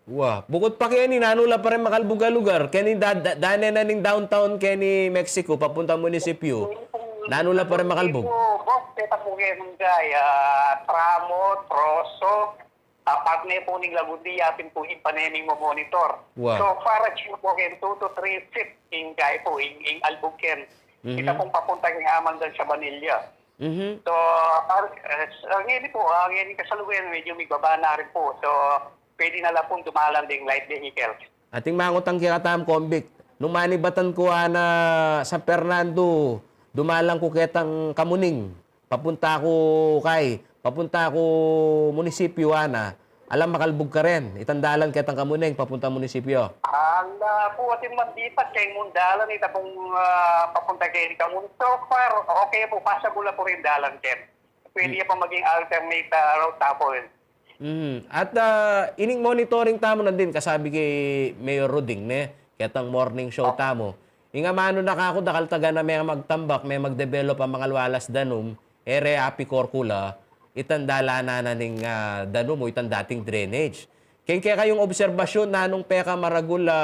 Wa, bukut pa keni, nanu la pa rin makalbug a lugar? Keni da-, da-, dane na ning downtown keni Mexico, papunta munisipyo. Nanu la pa rin makalbug? Boss, keta pu keni, ah, tramo, troso, ah, parte pu ning Lagundi, atin pu ing pane ming monitor. Wa. So far, achieve pu keni two to three feet ing kaya pu, ing, ing albug keni. Mhm. Kita pung papunta keng amandan Sabanilla. Mhm. So, par-, eh, s-, ah, ngeni pu, ah, ngeni kasalukuyan, medyo migbaba na rin pu. So, pwede na la pung dumalan ding light vehicles. Atin mangutang kekatamu, Kombik. Nung manibatan ku ana San Fernando, dumalan ku ketang Kamuning. Papunta ku kay, papunta ku munisipyo ana. Alang makalbug karin itang dalan ketang Kamuning, papunta munisipyo? Ala pu, atin mandipat keng mung dalan, ita pung, ah, papunta keng Kamuning. So far, okay pu, passable la pu rin dalan keni. Pwede ya pa maging alternate, ah, route tamu rin. Mm. At, ah, ining monitoring tamu nandin, kasabi kay Mayor Ruding, ne? Ketang morning show tamu. Ing amanu na kaku, dakal taga na me magtambak, me magdevelop a mangalwalas danum, e re apikor ku la, itang dalanan na ning, ah, danum o itang dating drainage. Keng kekayung obserbasyun, nanung pekamaragul a,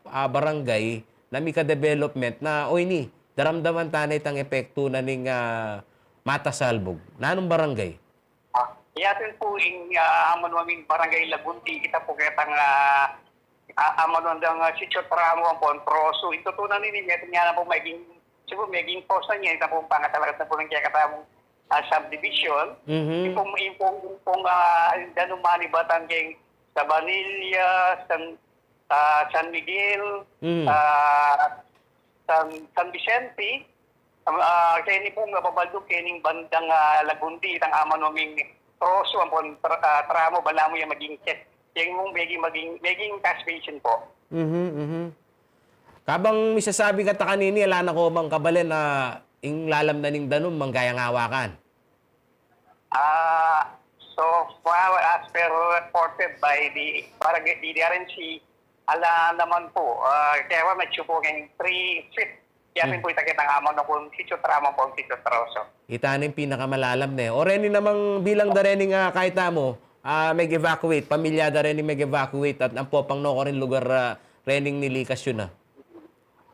ah, barangay na mika-development na, o ini, daramdaman ta na itang epektu na ning, ah, mata salbug? Nanung barangay? Ah, iya pin pu ing, ah, amanu ming barangay Lagundi, kita pu ketang, ah, ah, amanu dang, ah, Sitio Tramo ampon Troso. Ing tutunan ini, metung ya na pu maging, siguru maging cause na niya, ita pu pangatalakat na pu ning kekatamung, ah, subdivision. Mhm. Ing pung, ing pung, ing pung, ah, danum manibatan keng Sabanilla, San, ah, San Miguel, Mm. ah, San, San Vicente, ah, keni pung mababalduk, kening bandang, ah, Lagundi, itang amanu ming Troso ampon Tra-, ah, Tramo, balamu yang maging check. Yang mung maging, maging, maging catch basin po. Mhm, mhm. Kabang misasabi kata kanini, ala na ko bang kabalen na ing lalam na ning danum, manggayang awakan? Ah, so far, as per reported by the barangay D D R M C, ala naman po, ah, kaya medyo po keng three feet Yapin po ita ketang amanung kung Sitio Tramo ampong Sitio Troso. Ita ne ing pinakamalalam ne. O reni namang bilang da rening, ah, kayta mu, ah, meg-evacuate, pamilya da rening meg-evacuate at ampo pang nukarin lugar, ah, rening nilikas yu na?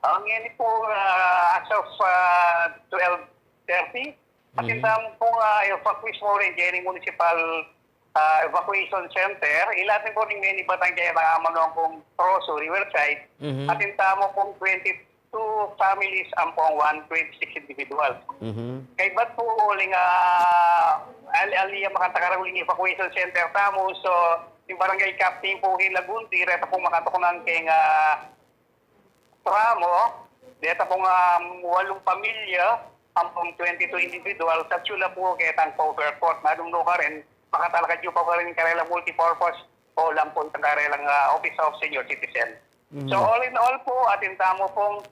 Ang ngeni po, ah, as of, ah, twelve thirty, atin tamu pong, ah, evacuees po rin keni municipal, ah, evacuation center. Ila atin po ring menibatan kaya amanung kung Troso, Riverside. Atin tamu pong twenty-two families ampong one twenty-six individuals. Kaybat po uling, ah, al-, ali ang makatakarawing evacuation center tamu. So, yung barangay captain po kay Lagundi, reta pong makatuknang keng, ah, Tramo, deta pong, um, walung pamilya, ampong twenty-two individuals, at sula po ketang cover court, nanung nukarin, makatalakad yu pa karin karelang multipurpose hall ampong karelang, ah, Office of Senior Citizen. So, all in all po, atin tamu pong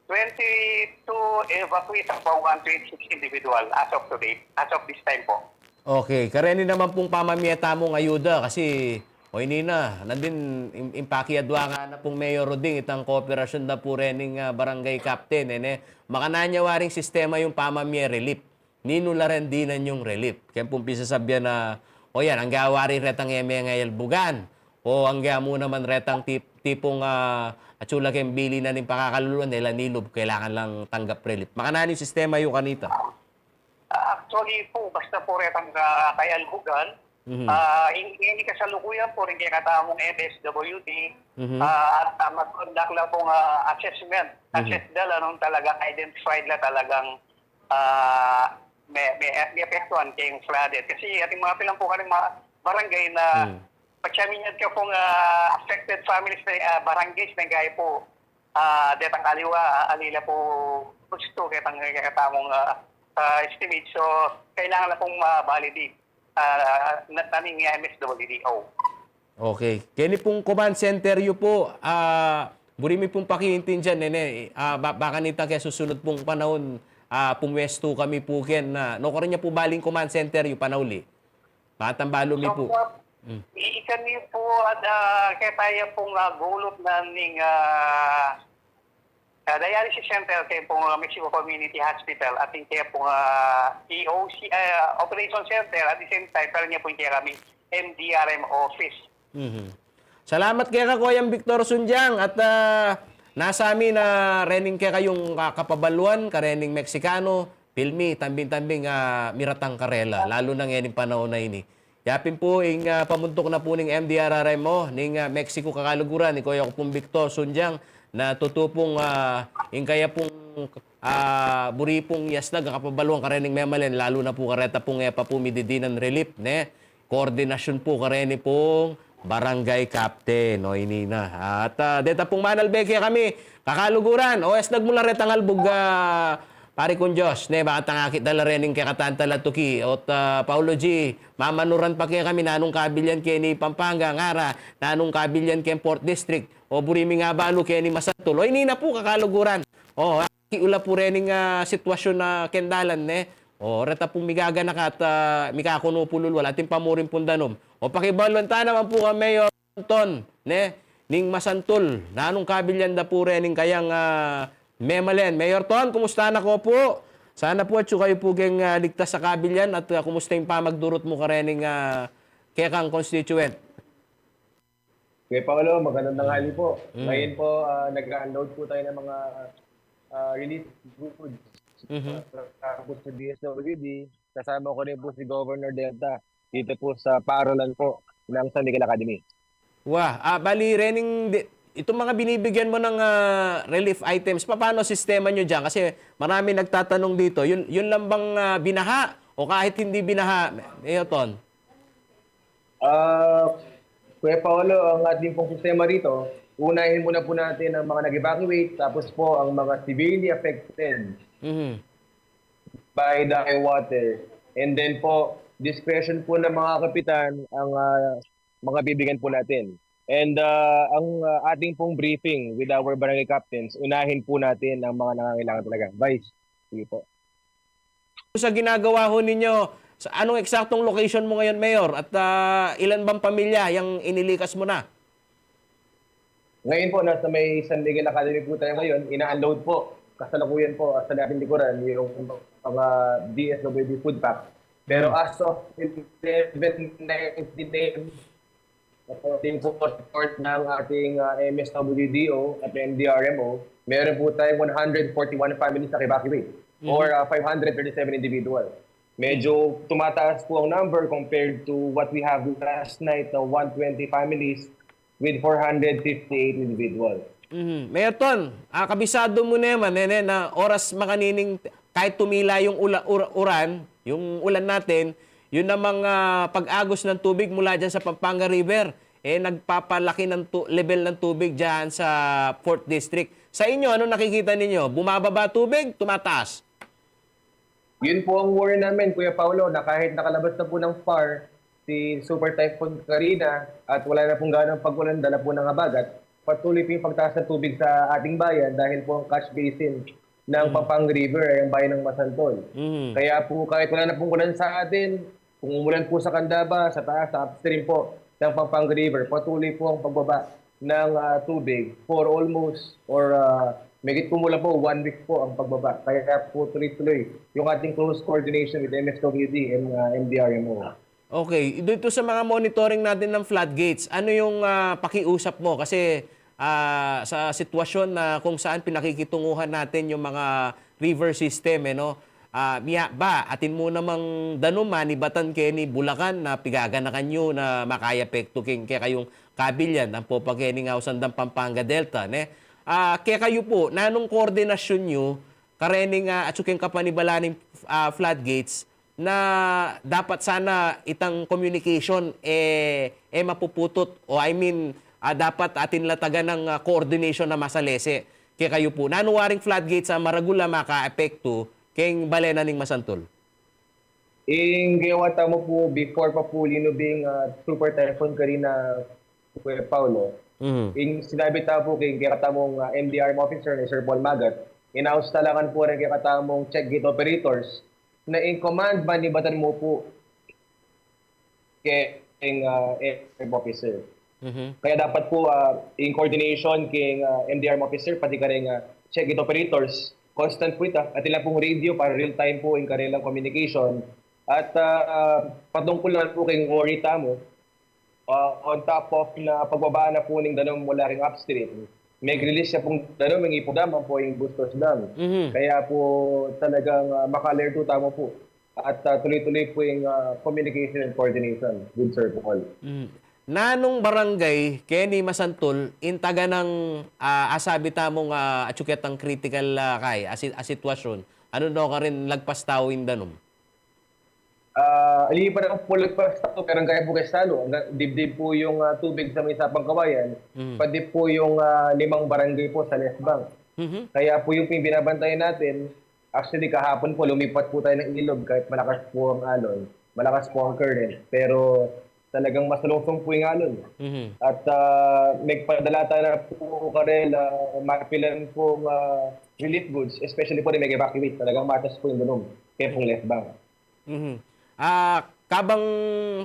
twenty-two evacuees ampong one twenty-six individual as of today, as of this time po. Okay, kareni naman pung pamamie tamung ayuda kasi, o ini na, nandin, im-, impakiadwa nga na pung Mayor Ruding, itang kooperasyon da pu rening, ah, barangay captain, e ne, makananu ya waring sistema yung pamamie relief. Ninu la ren dinan yung relief. Kaya pung pisasabian na, o yan, angga wari retang e me ngan albugan. O angga mu naman retang tip-, tipung, ah, atsu la keng bili na ning pakakaluluan, e la nilub, kailangan lang tanggap relief. Makananu yung sistema yu kanita? Ah, actually po, basta po retang ka-, kay albugan, ah, in-, ini kasalukuyan po rin kaya katamung M S W D, ah, at, ah, mag-conduct lang pong, ah, assessment. Assess da la nung talagang identified la talagang, ah, may, may, may apektuhan keng flooded. Kasi atin mga pilan po kami mga barangay na pagsamin niya ka pong, ah, affected families na, ah, barangays na gaya po, ah, detang aliwa, ah, alila po gusto ketang, kaya katamung, ah, ah, estimate. So, kailangan na pong ma-validate, ah, na taning M S W D O. Okay. Keni pung command center yu po, ah, buri mi pung pakiintindian, nene, ah, ba-, baka nita kaya susunod pung panahon, ah, pumwestu kami po ken, ah, nukarin ya po baling command center yu panauli? Baka tambalu mi po. Opo. Mm. I-, ikami po, at, ah, kaya tayo pong, ah, gulot na ning, ah, ah, dialysis center, kaya pong, ah, Mexico Community Hospital, at yung kaya pong, ah, E O C, ah, operation center, at the same time, pero niya po yung kaya kami M D R M office. Mhm. Salamat keka, Koyang Victor Sunjang, at, ah, nasa mi na rening kekayung, ah, kapabaluan, karening Meksikano, pilmi, tambing-tambing, ah, miratang karela, lalu na ngening panaun a ini. Yapin pu, ing, ah, pamuntuk na pu ning M D R R M o, ning, ah, Mexico kakaluguran, i Koya ku pung Victor Sunjang, na tutu pung, ah, ing kaya pung, ah, buri pung yasnag a kapabaluan karening memalen, lalu na pu kareta pung e pa pu mididinan relief, ne? Koordinasyon pu kareni pung barangay captain, o ini na. At, ah, deta pung manalbe kekami, kakaluguran, o yasnag mu la retang albug, ah, Pari kung Diyos, ne, baka tangakit da la rening kekatang talatuki, ot, ah, Paulo G, mamanuran pa kekami, nanung kabilyan keni Pampanga, ngara, nanung kabilyan keng Fourth District, o buri mi nga balu keni Masantul, o ini na pu kakaluguran. O, aki ula pu rening, ah, sitwasyun a kendalan, ne? O, reta pung migaganaka at, ah, mikakunu pu lulwal, atin pa mu rin pung danum. O, pakibaluan ta naman pu kang Mayor Ton, ne? Ning Masantul, nanung kabilyan da pu rening kayang, ah, memalen. Mayor Ton, kumusta na ko pu? Sana pu atsu kayu pu keng, ah, ligtas a kabilyan at, ah, kumusta ing pamagdurut mu karening, ah, kekang constituent? Kuya Paolo, magandang tanghali po. Mm. Ngayon po, ah, nag-unload po tayo ng mga, ah, relief goods, mhm, ah, sa, sa D S W D. Kasama ko rin po si Governor Denta dito po sa paaralan po ng San Miguel Academy. Wa, ah, bali, rening di-, itong mga binibigyan mo ng, ah, relief items, paano sistema nyo dyan? Kasi marami nagtatanong dito, yun, yun lang bang, ah, binaha o kahit hindi binaha, Mayor Ton? Ah, Kuya Paolo, ang ating pong sistema rito, unahin muna po natin ang mga nag-evacuate, tapos po ang mga severely affected, mhm, by the high water. And then po, discretion po ng mga kapitan ang, ah, mga bibigyan po natin. And, ah, ang, ah, ating pong briefing with our barangay captains, unahin po natin ang mga nangangailangan talaga. Vice, sige po. Sa ginagawa ho ninyo, sa anong eksaktong location mo ngayon, Mayor? At, ah, ilan bang pamilya yang inilikas mo na? Ngayon po, nasa may San Miguel Academy po tayo ngayon. Ina-unload po kasalukuyan po, ah, sa ating likuran, yung mga D S W D food pack. Pero as of eleven nineteen, according po sa report ng ating, ah, M S W D O at M D R M O, meron po tayong one hundred forty-one families na evacuate or, ah, five hundred thirty-seven individual. Medyo tumataas po ang number compared to what we have last night na one twenty families with four hundred fifty-eight individual. Mhm. Mayor Ton, ah, kabisado mu naman, nene, na oras makanining kahit tumila yung ula-, ura-, uran, yung ulan natin, yun namang, ah, pag-agos ng tubig mula dyan sa Pampanga River, eh, nagpapalaki ng tu-, level ng tubig dyan sa Fourth District. Sa inyo, ano nakikita ninyo? Bumababa tubig, tumataas? Yun po ang worry namin, Kuya Paulo, na kahit nakalabas na po ng far si Super Typhoon Karina at wala na pong ganong pag-ulan, dala po ng habagat, patuloy po yung pagtaas ng tubig sa ating bayan dahil po ang catch basin ng Pampang River ay ang bayan ng Masantol. Mhm. Kaya po kahit wala na pong ulan sa atin, kung umulan po sa Candaba, sa taas, sa upstream po ng Pampang River, patuloy po ang pagbaba ng, ah, tubig for almost or, ah, mahigit kumulang po one week po ang pagbaba. Kaya po tuloy-tuloy yung ating close coordination with M S W D and, ah, M D R M O. Okay, dito sa mga monitoring natin ng floodgates, ano yung, ah, pakiusap mo? Kasi, ah, sa sitwasyon na kung saan pinakikitunguhan natin yung mga river system, eh, no? Ah, miya ba, atin mu namang danum, manibatan keni Bulacan na pigaganakan yu na makayapekto king kekayung kabilyan, ampo pa keni nga ausan dang Pampanga Delta, ne? Ah, kekayu pu, nanung koordinasyon yu karening, ah, atsu keng kapanibalan ning, ah, floodgates na dapat sana itang communication, eh, eh, mapuputut, o I mean, ah, dapat atin la tagan ng, ah, coordination na masalese. Kekayu pu, nanu waring floodgates a maragul a makaapektu keng bale na ning Masantol? Ing ginawa tamu pu before pa pu linubing, ah, Super Typhoon Karina, Kuya Paulo, Mhm. ing sinabi tamu pu keng kekatamung, ah, M D R M officer ni Sir Paul Magat, inaus talangan pu rin kekatamung check gate operators na ing command manibatan mu pu keng, ah, M D R M officer. Mhm. Kaya dapat pu, ah, in coordination keng, ah, M D R M officer, pati kareng, ah, check gate operators, constant pu ita. Atin la pung radio para real time pu ing karelang communication. At, ah, patungkul naman pu keng worry tamu, ah, on top of na pagbaba na pu ning danum mula keng upstream, mag-release ya pung danum, ing Ipo Dam, ampo ing Bustos Dam. Mhm. Kaya pu talagang, ah, maka-alert pu tamu pu. At, ah, tuloy-tuloy pu ing, ah, communication and coordination with Sir Paul. Mm. Nanung barangay keni Masantol ing taganang, ah, asabi tamung, ah, atsu ketang critical, ah, kay, a si-, a sitwasyon? Anu no karin lagpas tau ing danum? Ah, ali pa naman pu lagpas tau, pero kaya pu kestalu, hanggang dibdib pu yung, ah, tubig sa may Sapang Kawayan, Mm. pati pu yung, ah, limang barangay pu sa left bank. Mhm. Kaya pu yung binabantayan natin, actually, kahapon pu, lumipat pu tayo ng ilog kahit malakas pu ang alon, malakas pu ang current. Pero talagang masalungsong pu yung alon. Mhm. At, ah, magpadala tayo na pu karela, mapilan pung, ah, relief goods, especially pu rin mag-evacuate. Talagang matas pu yung danum kaya pung left bank. Mhm. Ah, kabang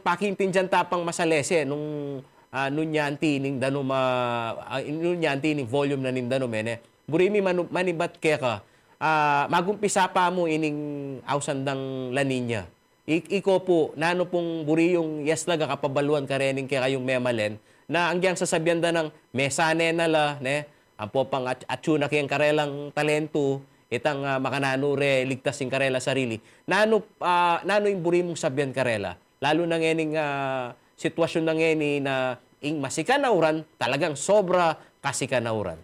pakiintindian ta pang masalese nung, ah, nung yanti ning danum, ah, ah, nung yanti ning volume na ning danum, e ne? Buri mi manu-, manibat keka, ah, magumpisa pa mu ining ausan dang La Niña. Ik-, iko pu, nanu pung buri yung yaslag a kapabaluan karening kekayung memalen, na anggyang sasabian da nang mesane na la, ne? Ampo pang at-, atsu na keng karelang talentu, itang, ah, makananu re ligtas ing karela sarili. Nanu, ah, nanu ing buri mung sabian karela? Lalu na ngening, ah, sitwasyon na ngeni na ing masikan a uran, talagang sobra kasikan a uran.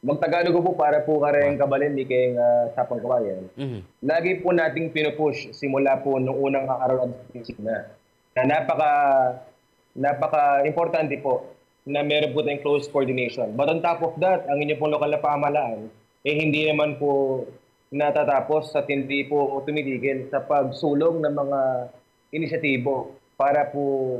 Magtagalog pu para pu kareng kabalen mi keng, ah, Sapang Kawayan. Mhm. Lagi pu nating pinupush simula pu nung unang araw ng opisina na napaka, napaka-importante pu na meron pu tayong close coordination. But on top of that, ang inyo pong lokal na pamahalaan, eh, hindi naman pu natatapos at hindi pu tumitigil sa pagsulong ng mga inisyatibo para pu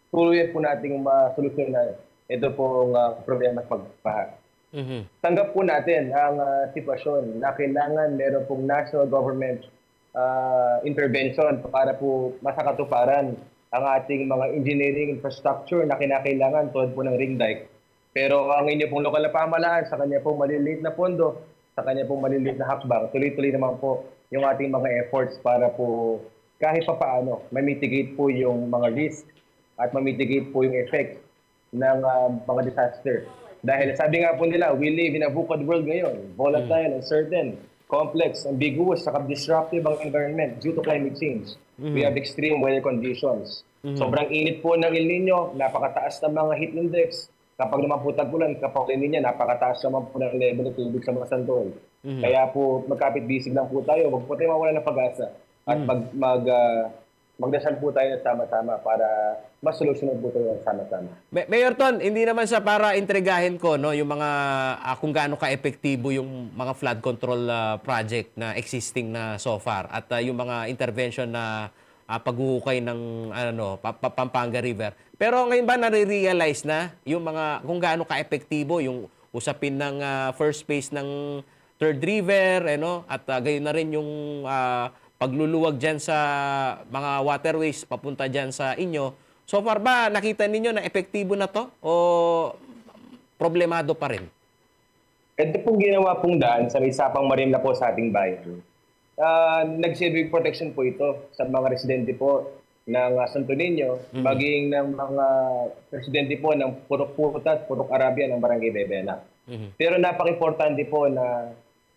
tuluyan pu nating masolusyonan ito pong, ah, problema sa pagbaha. Mhm. Tanggap pu natin ang, ah, sitwasyon na kailangan meron pung national government, ah, intervention para pu masakatuparan ang ating mga engineering infrastructure na kinakailangan, tulad pu ng ring dike. Pero ang inyo pong lokal na pamahalaan, sa kanya pong maliliit na pondo, sa kanya pong maliliit na hakbang, tuloy-tuloy naman po yung ating mga efforts para po kahit papaano ma-mitigate po yung mga risk at ma-mitigate po yung effect ng ah, mga disaster. Dahil sabi nga po nila, we live in a VUCAD world ngayon. Volatile, uncertain, complex, ambiguous, saka disruptive ang environment due to climate change. We have extreme weather conditions. Sobrang init po ng El Nino, napakataas ng mga heat index. Kapag naman po tag-ulan, kapag El Nino, napakataas naman po ng level ng tubig sa mga santol. Kaya po, magkapit-bisig lang po tayo. Huwag po tayo mawala ng pag-asa. At mag, mag, ah, magdasal po tayo ng sama-sama para masolusyonan po tayo ng sama-sama. Mayor Ton, hindi naman sa para intrigahin ko, no, yung mga ah, kung gaano ka-epektibo yung mga flood control ah, project na existing na so far at ah, yung mga intervention na ah, paghuhukay ng ano, pa, pa, Pampanga River. Pero ngayon ba nare-realize na yung mga kung gaano ka-epektibo yung usapin ng ah, first phase ng Third River, eh, no? At ah, gayon na rin yung ah, pagluluwag dyan sa mga waterways papunta dyan sa inyo. So far ba nakita ninyo na epektibo na to o problemado pa rin? Ito pong ginawa pong daan sa may Sapang Marimla po sa ating bayan, ah, nagsilbing protection po ito sa mga residente po ng ah, Santo Niño, maging ng mga residente po ng Purok Puta at Purok Arabia ng Barangay Bebena. Pero napaka-importante po na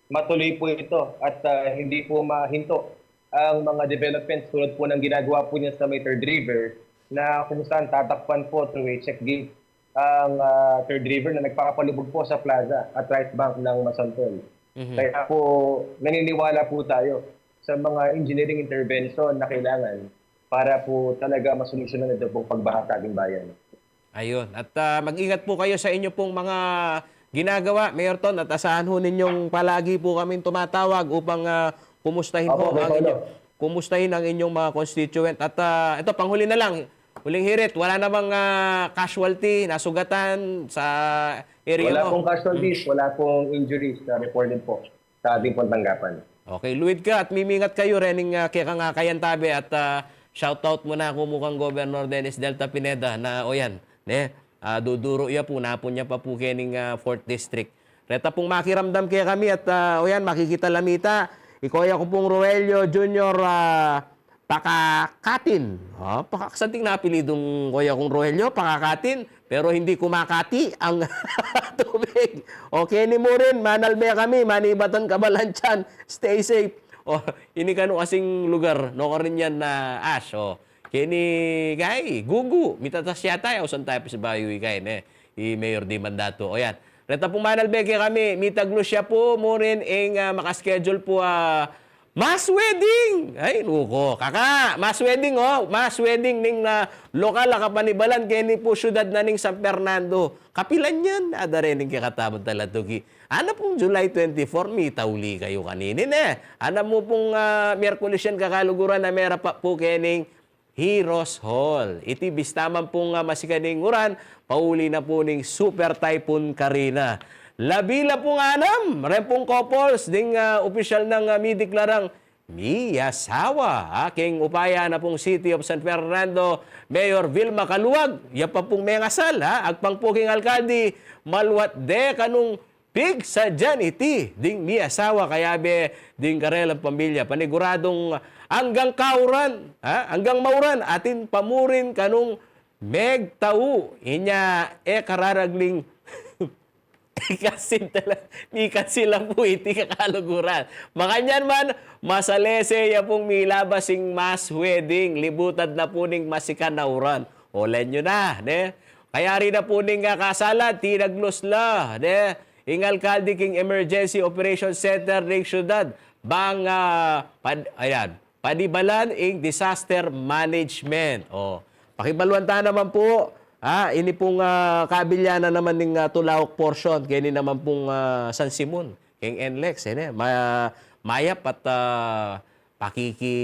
matuloy po ito at ah, hindi po mahinto ang mga developments tulad po ng ginagawa po niya sa may Third River na kung saan tatakpan po through a check gate ang ah, Third River na nagpapalubog po sa plaza at right bank ng Masantol. Kaya po naniniwala po tayo sa mga engineering intervention na kailangan para po talaga masolusyonan ito pong pagbaha sa ating bayan. Ayun. At ah, mag-ingat po kayo sa inyo pong mga ginagawa, Mayor Ton, at asahan ho ninyong palagi po kaming tumatawag upang ah, kumustahin Opo, ho may ang follow. inyo, kumustahin ang inyong mga constituent. At ah, ito, panghuli na lang, huling hirit, wala namang ah, casualty, nasugatan sa area Wala mo? Pong casualties, wala pong injuries na reported po sa ating pong tanggapan. Okay, luid ka at mimingat kayo, rening ah, keka nga kayantabe at ah, shoutout mu na ku mu kang Governor Dennis Delta Pineda na, o yan, ne, ah, duduro ya pu, napun ya pa pu kening ah, fourth District. Reta pung makiramdam kekami at ah, o yan, makikita la mita, i Koya ku pung Roelio Junior ah, Pakakatin. O, pakaksanting na apelidung Koya kung Roelio, Pakakatin. Pero hindi kumakati ang tubig. O, keni mu rin, manalbe kami, manibatan ka balantian. Stay safe. O, ini kanu kasing lugar, nukarin yan na ash, o. Keni, kay, Gugu, mitatas yata, ausan tayu pa sa bayu, ikay, ne. I Mayor Diman datu. O, yan. Reta pung manalbe kekami, mitaglus ya pu, mu rin, ing, ah, makaschedule pu, ah, mass wedding! Ay, nuko. Kaka, mass wedding, o. Mass wedding ning, ah, lokal a kapanibalan keni pu syudad na ning San Fernando. Kapilan yan, ada rening kekatamu talaga tuki. Ana pung July twenty-four, mitauli kayu kanini, ne. Ana mu pung, ah, Miyerkules yan, kakaluguran, a mera pa pu kening Heroes Hall. Iti bista man pung, ah, masikan ing uran, pauli na pu ning Super Typhoon Karina. Labi la pung anam, ren pung couples, ding, ah, opisyal nang, ah, midiklarang miyasawa, ah, king upaya na pung City of San Fernando Mayor Vilma Caluag, ya pa pung mengasal, ha, agpang pu king alkalde, maluat de kanung pigsadyan iti ding miyasawa kayabe ding karelang pamilya. Paniguradung anggang kauran, ha, anggang mauran, atin pa mu rin kanung megtau, inya e kararagling ikasin tala, ikasin la pu iti kakaluguran. Makanyan man, masalese ya pung milabas ing mass wedding, libutad na pu ning masikan a uran. Olen yu na, ne? Kayari na pu ning, ah, kasalan, tinaglus la, ne? Ing alkalde king Emergency Operations Center ning syudad, bang, ah, pad-, ayan, panibalan ing disaster management. O, pakibaluan ta naman pu, ah, ini pung, ah, kabilyanan naman ning, ah, Tulaok portion, keni naman pung, ah, San Simon, king NLEX, eh, ne? Ma-, mayap at, ah, pakiki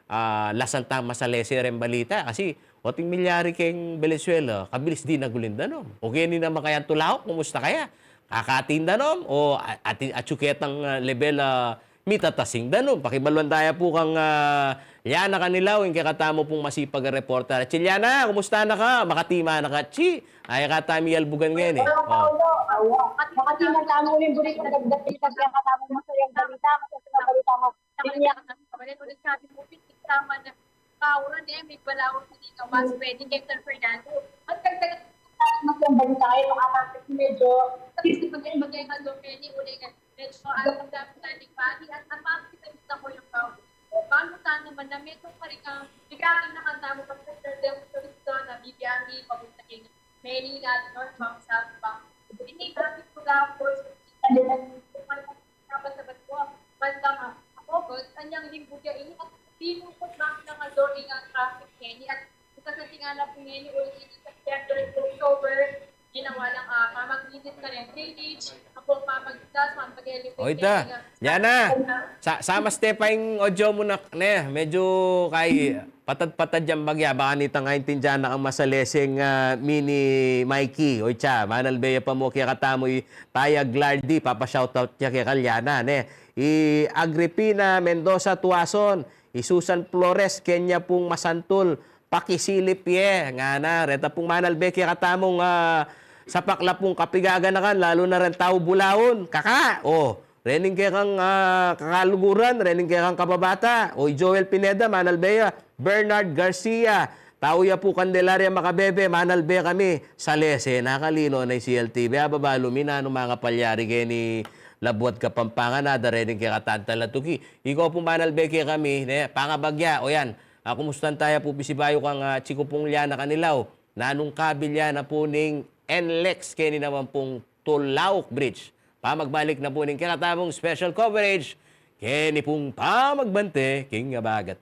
ah, lasan ta masalese reng balita. Kasi, o ating milyari keng Venezuela, kabilis dinaguling danum. O keni naman kayang Tulaok, kumusta kaya? Kakating danum? O a-, atin, atyu ketang, ah, lebel, ah, mitatasing danum. Pakibaluan taya pu kang, ah, Liana Canilaw, ing kekatamu pung masipag a reporter. Atsi Liana, kumusta na ka? Makati man na ka, atsi. Aya ka tami albugan ngeni. Oh. Makati man tamu uli, buring, madagdag ing kekatamu masayang balita, masayang balita mo. Sabi mo, Pit, tama na. Paura ne, may balaod na dito, mas pwede kay Sir Fernando. At dagdag, mas yung balita kayo, makakapit medyo, kasi sa bagay, bagay, mas yung pwede, uli nga, medyo, ang dami sa ating body, at ang mga kita-kita ko yung bawal. Bago tayo naman na medyo parikang, bigyan na kanta mo pag sa Sir Del Cristo na bibiyami, pag sa king Manila, North Bank, South Bank. Hindi, bakit ko daw, of course, hindi na, Sabat-sabat po, banda ma, Agost, anyang linggo ya ini at lingkod makina nga doon ang traffic ngeni at isa sa tingala po ngeni ulit ini September, October, ginawa ng, ah, pamaglinis na rin drainage, ang pong pamagtas, pampag-elevate Oy, ta. ngeni nga Liana, sa, sama ste pa ing audio mu na, ne, medyo kay patad-patad yang bagya, baka nita nga intindihan na kang masaleseng, ah, Mini Mikey. Oy, tsa, manalbe ya pa mu kekatamu i Taya Glardy, papa-shoutout ya keka Liana, ne. I Agripina Mendoza Tuason, i Susan Flores, kenya pung masantul, pakisilip ye, ngana, reta pung manalbe kekatamung, ah, sapak la pung kapigaganakan, lalu na reng tau bulaun, kaka, o, rening kekang, ah, kakaluguran, rening kekang kababata, o, i Joel Pineda, manalbe ya, Bernard Garcia, tau ya pu Candelaria Macabebe, manalbe kami, salese na, kalino na i C L T V, ababalu mi nanu mangapalyari keni labuad Kapampangan, ada rening kekatang talatuki. Ikaw pu manalbe kekami, ne, pangabagya, o yan, a, kumustan taya pu pisibayu kang, ah, Chico pung Liana Canilaw, nanung kabilya na pu ning NLEX keni naman pung Tulauk Bridge. Pamagbalik na pu ning kekatamung special coverage, keni pung pamagbante king abagat.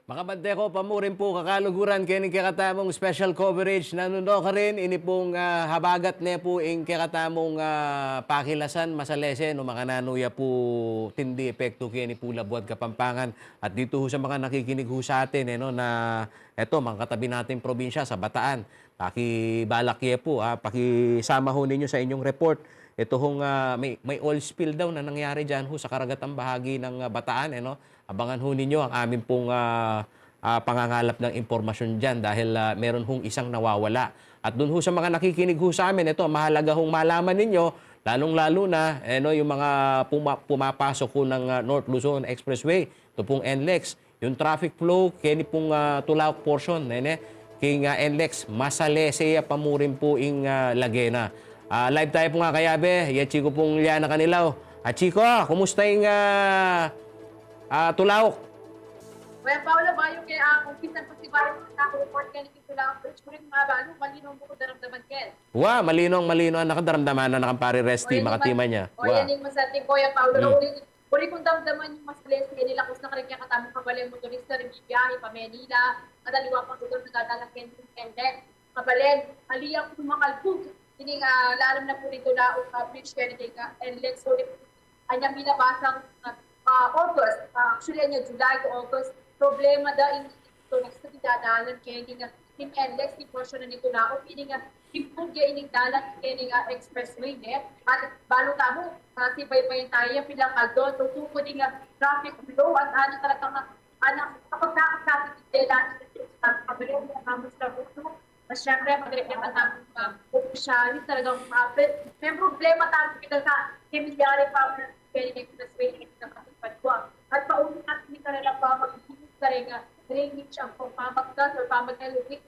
Makabante ku pa mu rin pu, kakaluguran, keni kekatamung special coverage. Nanu no karin, ini pung, ah, habagat ne pu ing kekatamung, ah, pakilasan, masalese, no, makananu ya pu tindi epektu keni pu Labuad Kapampangan. At ditu hu sa mga nakikinig hu sa atin, e, no, na eto, mga katabi nating probinsya, sa Bataan. Pakibalak ye pu, ah, pakisama hu ninyo sa inyong report. Ito hung, ah, may, may oil spill daw na nangyari diyan hu sa karagatang bahagi ng, ah, Bataan, e, no? Abangan hu ninyo ang amin pung, ah, ah, pangangalap ng impormasyon diyan dahil, ah, meron hung isang nawawala. At dun hu sa mga nakikinig hu sa amin, ito, mahalaga hung malaman ninyo, lalong-lalo na, e, no, yung mga puma-, pumapasok hu ng, ah, North Luzon Expressway, ito pung NLEX, yung traffic flow keni pung, ah, Tulaok portion, nene, king, ah, NLEX, masalese ya pa mu rin pu ing, ah, lage na. Ah, live tayo pu nga kayabe, ya Chico pung Liana Canilaw. Ah, Chico, kumusta ing, ah, ah, Tulaok? Kuya Paolo, bayu ke, ah, umpisan pu si bayu, report keni king Tulaok Bridge, kurin mabalu, malino mu ku daramdaman ken? Wa, malino, malino, nakaramdaman na, nakampare Resty, makatiman ya. O, wa. Yan ing masanting, Kuya Paolo, hmm. Uli, uli kung damdaman yung masalese, e, nilakos na karin kekatamung kabalen motorista, rin bibiyahe pa Manila, at aliwa pang lugar na dadalan keni ing NLEX. Kabalen, ali ya pu makalbug ining, ah, lalam na pu rin Tulaok, ah, bridge keni king, ah, NLEX. Uli, anyang binabasang, ah, ah, August, ah, actually, anya July to August, problema da ing, ito na sa dadalan keni king, ah, king NLEX, king porsyon na nito na, o ining, ah, king pugya ining dalan keni king, ah, expressway, ne? At balu tamu, ah, sibaybayan tayu yang pilang aldo, tutuku ding, ah, traffic flow, at ano talagang, ah, ano, kapag nakakapit dela, mas syempre, madali pa tamu, ah, opisyal, talagang, ah, pe-, may problema tamu kita sa pamilyari pa, pwede na yung mas pwede na kapatid pa. At paulit natin yung talaga pa, mag-ibig ka rin, ah, drainage ang pamagkas o pamag-elevate.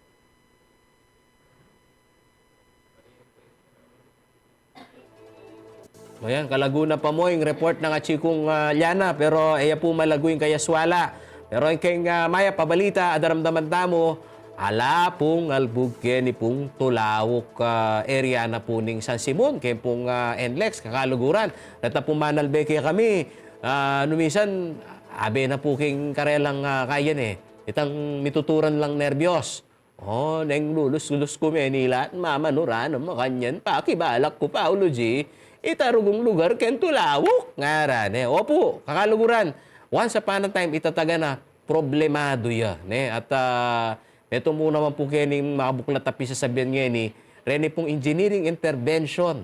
O yan, kalagu na pa mu ing report nang atsi kung, ah, Liana, pero e ya pu malagu ing kayaswala. Pero ing keng, ah, mayap a balita a daramdaman tamu, ala pung albug keni pung Tulaok, ah, area na pu ning San Simon, keng pung, ah, NLEX, kakaluguran. Reta pung manalbe kekami, ah, nu minsan, abe na pu keng karelang, ah, kayan e. Itang mituturan lang nerbyos. O, neng lulus-lus ku Manila at mamanu ra na makanyan, pakibalak ku, Paolo G, ita rugung lugar keng Tulaok, ngara ne. Opu, kakaluguran. Once upon a time, ita taga na, problemadu ya, ne? At, ah, metung mu naman pu keni makabuklat a pisasabian ngeni, reni pung engineering intervention.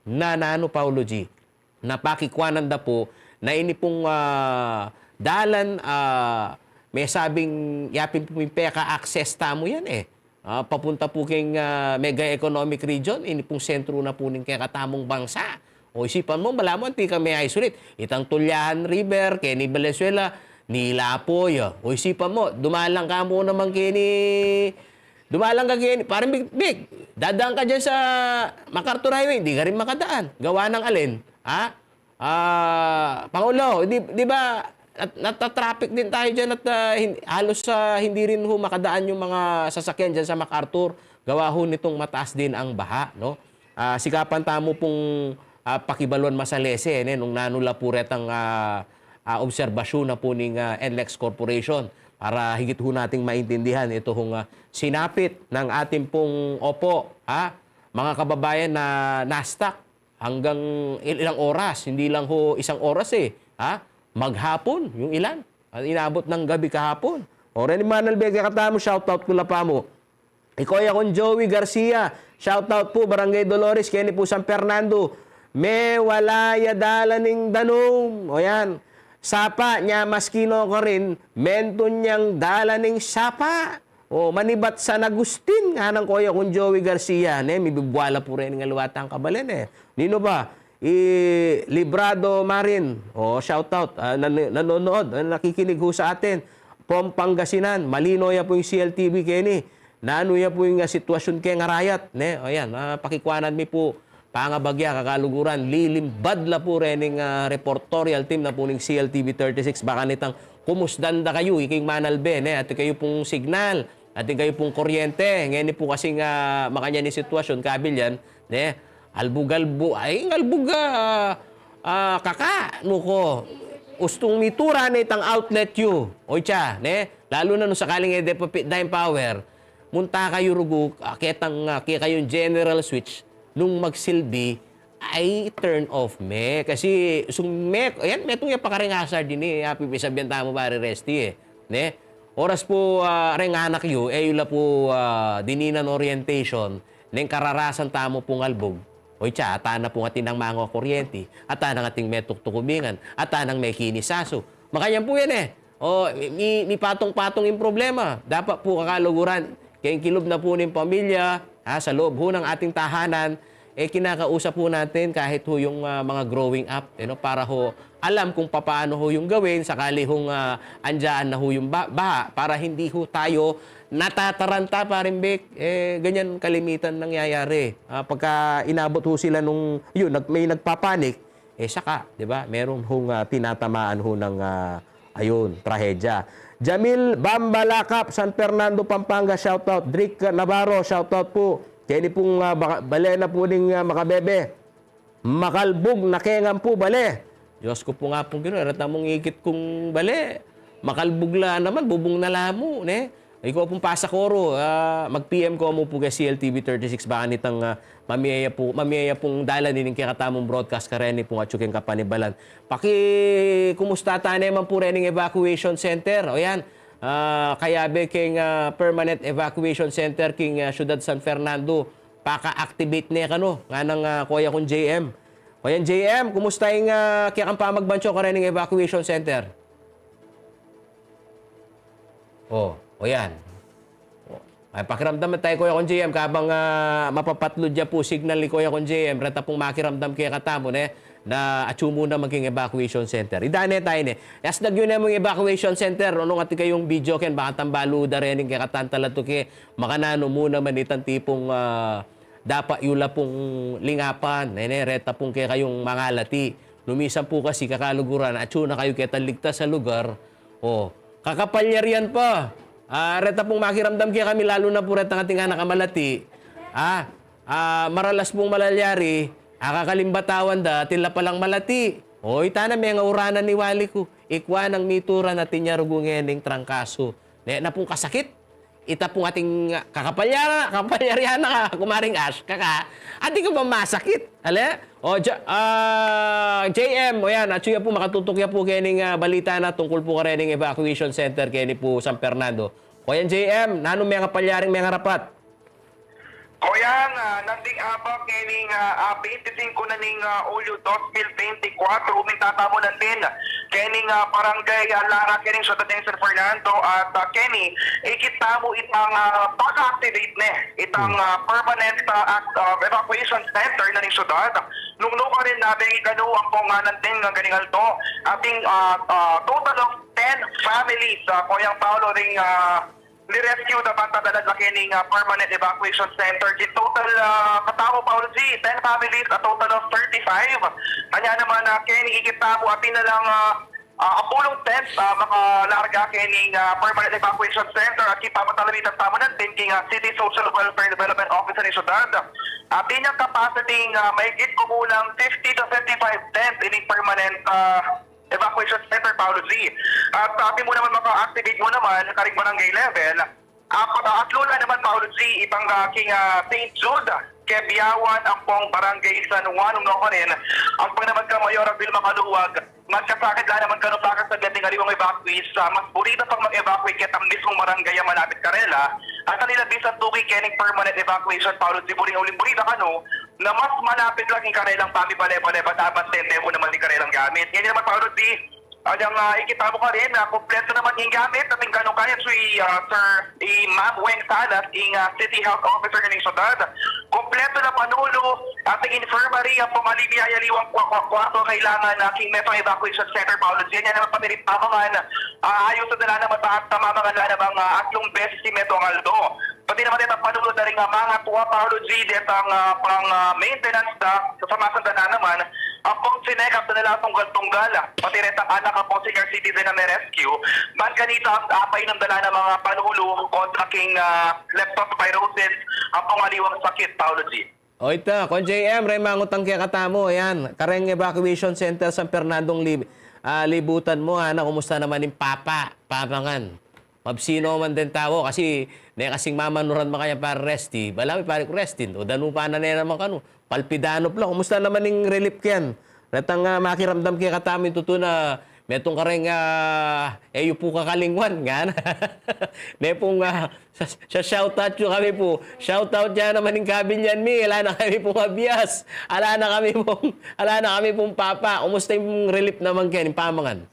Na nanu, Paolo G, na pakikwanan da pu na ini pung, ah, dalan, ah, mesabing yapin pu ing peka-access tamu yan e. Ah, papunta pu keng, ah, mega economic region, ini pung sentru na pu ning kekatamung bangsa. O isipan mu, balamu anti kami isolate. Itang Tullahan River, keni Valenzuela, nilapo ya. O isipan mu, dumalan ka mu naman keni Dumalan ka keni, parang Big, Big, dadaan ka diyan sa MacArthur Highway, hindi ka rin makadaan. Gawa ng alin? Ha? Ah, Pangulo, di, di ba, nat-, natatraffic din tayo diyan at, ah, hin-, halos, ah, hindi rin ho makadaan yung mga sasakyan diyan sa MacArthur. Gawa ho nitong mataas din ang baha, no? Ah, sikapan tamu pung, ah, pakibaluan masalese, ne, nung nanu la pu retang, ah, ah, obserbasyun na pu ning, ah, NLEX Corporation para higit ho nating maintindihan ito hong, ah, sinapit ng ating pung opo, ha? Mga kababayan na na-stuck hanggang il-, ilang oras, hindi lang ho isang oras e, ha? Maghapon, yung ilan, ah, inabot ng gabi kahapon. O, reni manalbe kekatamu, shoutout ku la pa mu. I Koya kung Joey Garcia, shoutout pu, Barangay Dolores, keni pu San Fernando. Me, wala ya dalan ing danum. O yan. Sapa, nya maski no karin, mentun yang dalan ing sapa. O, manibat San Agustin, nganang Koya kung Joey Garcia, ne, mibibwala pu reni ing aliwa tang kabalen e. Ninu pa, i Librado Marin, o, shoutout, ah, nan-, nanonood, ah, nakikinig ho sa atin. From Pangasinan, malino ya pu ing C L T V keni. Nanu ya pu ing, ah, sitwasyun keng arayat, ne? O yan, ah, pakikwanan mi pu, pangabagya, kakaluguran, lilimbad la pu rening, ah, reportorial team na pu ning C L T V thirty-six, baka nitang kumusdan da kayu, iking manalbe, ne? At kayu pung signal, at kayu pung kuryente, ngeni pu kasing makanyan ing sitwasyun, kabil yan, ne? Albug-albug, ay, ing albug, ah, ah, kaka, nu ko, ustung mitura na itang outlet yu, o itsa, ne? Lalu na nung sakaling e de pa pit da ing power, munta kayu rugu, ah, ketang, ah, kekayung general switch, nung magsilbi, ay turn off me. Kasi sung me, ayan, metung ya pa kareng hazard ini, ah, pipisabian tamu, pare Resty, e. Ne? Oras pu, ah, reng anak yu, e yu la pu, ah, dininan orientation, neng kararasan tamu pung albug. Oy, tsa, ata na pung atin nang mangakuryenti, ata nang atin metuktuk ubingan, ata nang mekinis asu. Makanyan pu yan, e. O, mi, mi, mipatung-patung ing problema. Dapat pu kakaluguran, keng kilub na pu ning pamilya, ha, sa loob hu nang ating tahanan, e, kinakausap pu natin kahit hu yung, ah, mga growing up, you know, para ho alam kung papaano ho yung gawin, sakali hong, ah, andyaan na ho yung ba-, baha, para hindi ho tayo natataranta, Paring Vic. E, ganyan kalimitan nangyayari. Ah, pagka inabot ho sila nung, yun, nag-, may nagpapanik, e, saka, di ba, meron hong, ah, tinatamaan ho ng, ah, ayun, trahedya. Jamil Bambalakap, San Fernando, Pampanga, shoutout. Drick Navarro, shoutout pu. Keni pung, ah, baka-, bale na pu ning, ah, makabebe. Makalbug na kengan pu bale. Diyos ku pu, Apung Ginu, e reta mung ikit kung bale. Makalbug la naman, bubung na la mu, ne? Ikaw pung pasakoro, ah, mag-P M ko mu pu keng C L T V thirty-six, baka nitang, ah, mamie ya pu, mamie ya pung dalan ining kekatamung broadcast kareni pung atyu keng kapanibalan. Pakikumusta ta ne man pu rening evacuation center. O yan, ah, kayabe keng, ah, permanent evacuation center king, ah, Syudad San Fernando. Paka-activate ne kanu, nganang, ah, koya kung J M. Koyang J M, kumusta ing, ah, kekang pamagbancho karening evacuation center? O, o yan. Ay, pakiramdam tamu, koya kung J M, kabang, ah, mapapatlud ya pu signal ni koya kung J M, reta pung makiramdam kekatamu, ne, na atyu mu naman king evacuation center. Idane tayu ne. Yasdag yu ne mung evacuation center, nung atin kayung video ken, baka tambalu da rening kekatang talatuke, makananu mu naman itang tipung, ah, dapat yu la pung lingapan, ne, ne, reta pung kekayung mangalati. Nung misan pu kasi kakaluguran, atyu na kayu ketang ligtas a lugar, o, kakapalyarian pa. Ah, reta pung makiramdam kekami, lalu na pu retang atin anak a malati. Ah, ah, maralas pung malalyari, ah, kakalimbatawan da, atin la palang malati. O, ita na, mengauranan ni wali ku. Ikwa nang mituran, atin ya rugu ngening trangkasu. Ne, na pung kasakit. Ita pung atin kakapalyara-, kakapalyarian na ka, Kumaring Ash, kaka, atin ka ba masakit? Ale? O, J-, ah, J M, o yan, atyu ya pu, makatutuk ya pu kening, ah, balita na tungkul pu karening evacuation center keni pu San Fernando. Koyang J M, nanung mengapalyaring mengarapat? Koyang, ah, nanding abak kening, ah, ah, twenty-five na ning, ah, Hulyo dos mil bente kwatro, uminta tamu nandin kening, ah, barangay, ah, Lara kening syudad ning San Fernando at, ah, keni, ikit tamu itang, ah, paka-activate ne itang, ah, permanent, ah, act-, ah, evacuation center na ning syudad. Nung nukarin, nabeng ikanu ampong, ah, nandin, ah, ganing aldo, ating, ah, ah, total of ten families, ah, Koyang Paolo, ring, ah, ni-rescue da banta dalan la kening, ah, permanent evacuation center. King total, ah, katamu, Paolo G, ten families, a total of thirty-five. Anya naman, ah, keni ikit tamu, atin na lang, ah, ah, ampulung tent, ah, makalarga kening, ah, permanent evacuation center at kipapatalawitan tamu nandin king, ah, City Social Welfare Development Office ning syudad. Atin yang capacity, ah, mahigit kumulang fifty to fifty-five tent ining permanent, ah, evacuation center, Paolo G. At, ah, atin mu naman maka-activate mu naman karing barangay level. Apat, ah, atlu la naman, Paolo G, itang, ah, king, ah, Saint Jude, Quebiawan, ampong barangay San Juan, nung nukarin, ampong naman kang Mayor Vilma Caluag, magkasakit la naman kanu pakit sa gating aliwang evacuees, ah, mas buri da pang mag-evacuate ketang mismung barangay a malapit karela, at kanila bisan tuki kening permanent evacuation, Paolo G, buri, uling buri da kanu, na mas malapit la king karelang pamibale-bale, basta abastente mu naman ing karelang gamit. Ngeni naman, Paolo G, agyang, ah, ikit tamu karin, ah, kumpletu naman ing gamit, atin kanu kaya, si, ah, Sir, i Ma'am Weng Salas, ing, ah, City Health Officer ning syudad. Kumpletu na panulu, ating infirmary, ampong aliwang, aliwang kwa-, kwa-, kwarto kailangan, ah, king mismung evacuation center, Paolo G. Anya naman pati ring pamangan, ah, ayus na la naman, at mamangan la naman, ah, atlung beses king mismung aldo. Pati naman detang panulu da ring, ah, mangatua, Paolo G, detang, ah, pang, ah, maintenance da, sa masandalan naman, ampong chineck up da na la tunggal-tunggal, ah, pati retang anak ampong senior citizen a me-rescue, ban kanita, ah, painam da la naman panulu kontra king, ah, leptospirosis, ampong aliwang sakit, Paolo G. O ita, Kong J M, reng mangutang kekatamu, ayan, kareng evacuation center San Fernandong Lib-, ah, Libutan mu, ana, kumusta naman ing papa, pamangan? Mabsino man den tau, kasi ne kasing mamanuran makanyan, Pari Resty, balamu i Pari Resty, o danupa na ne naman kanu, palpidanup la. Kumusta naman ing relief ken? Retang, ah, makiramdam kekatamu ing tutu na metung kareng, ah, e yu pu kakalingwan, ngana. Ne pung, ah, sa, sa shoutout yu kami pu. Shoutout ya naman ing kabilyan mi, ala na kami pung abias. Ala na kami pung, ala na kami pung papa. Kumusta ing relief naman ken, ing pamangan?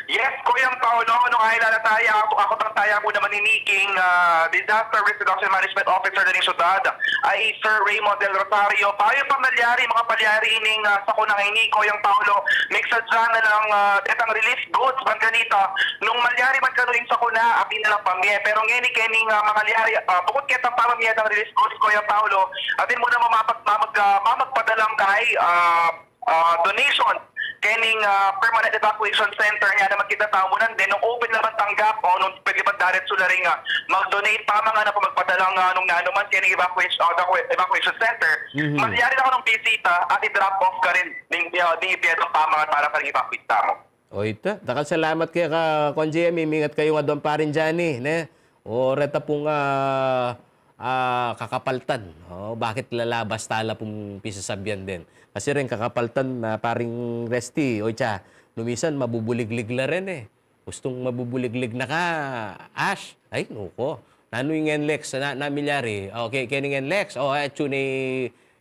Yes, Kuyang Paolo, nung ailala taya, aku, aku tang taya ku naman ini king, ah, Disaster Risk Reduction Management Officer na ning syudad, ay Sir Raymond Del Rosario. Bayu pa malyari, makapalyari ining, ah, sakuna ini, Kuyang Paolo, miksadya na lang, ah, detang relief goods, ban kanita, nung malyari man kanu ing sakuna, atin na lang pamie. Pero ngeni kening, ah, mangalyari, ah, bukut ketang pamamie dang relief goods, Kuyang Paolo, atin mu naman mamag-, mamag-, ah, mamagpadalang kay, ah, ah, donation kening, ah, permanent evacuation center. Ngana naman kita, tau mu nandin, nung open naman tanggap, o nung pwede pa diretso na rin, ah, mag-donate, pamangan na pu magpadalang, ah, nung nanu man kening evacuation, ah, evacu-, evacuation center. Mhm. Malyari na kanung bisita at i-drop off karin ning, ah, ning ibyedang pamangan para karing evacuees tamu. O ita, dakal salamat keka, Kon Jemmy, mingat kayung aduang Paring Johnny, ne? O reta pung, ah, ah, kakapaltan. O, bakit lalabas tala pung pisasabyan den? Kasi reng kakapaltan, ah, Paring Resty, o itsa, nu minsan mabubuliglig la ren e. Gustung mabubuliglig na ka, Ash. Ay, nuko. Nanu ing NLEX na, na milyari? O, ke-, kening NLEX? O, e, atsu ne,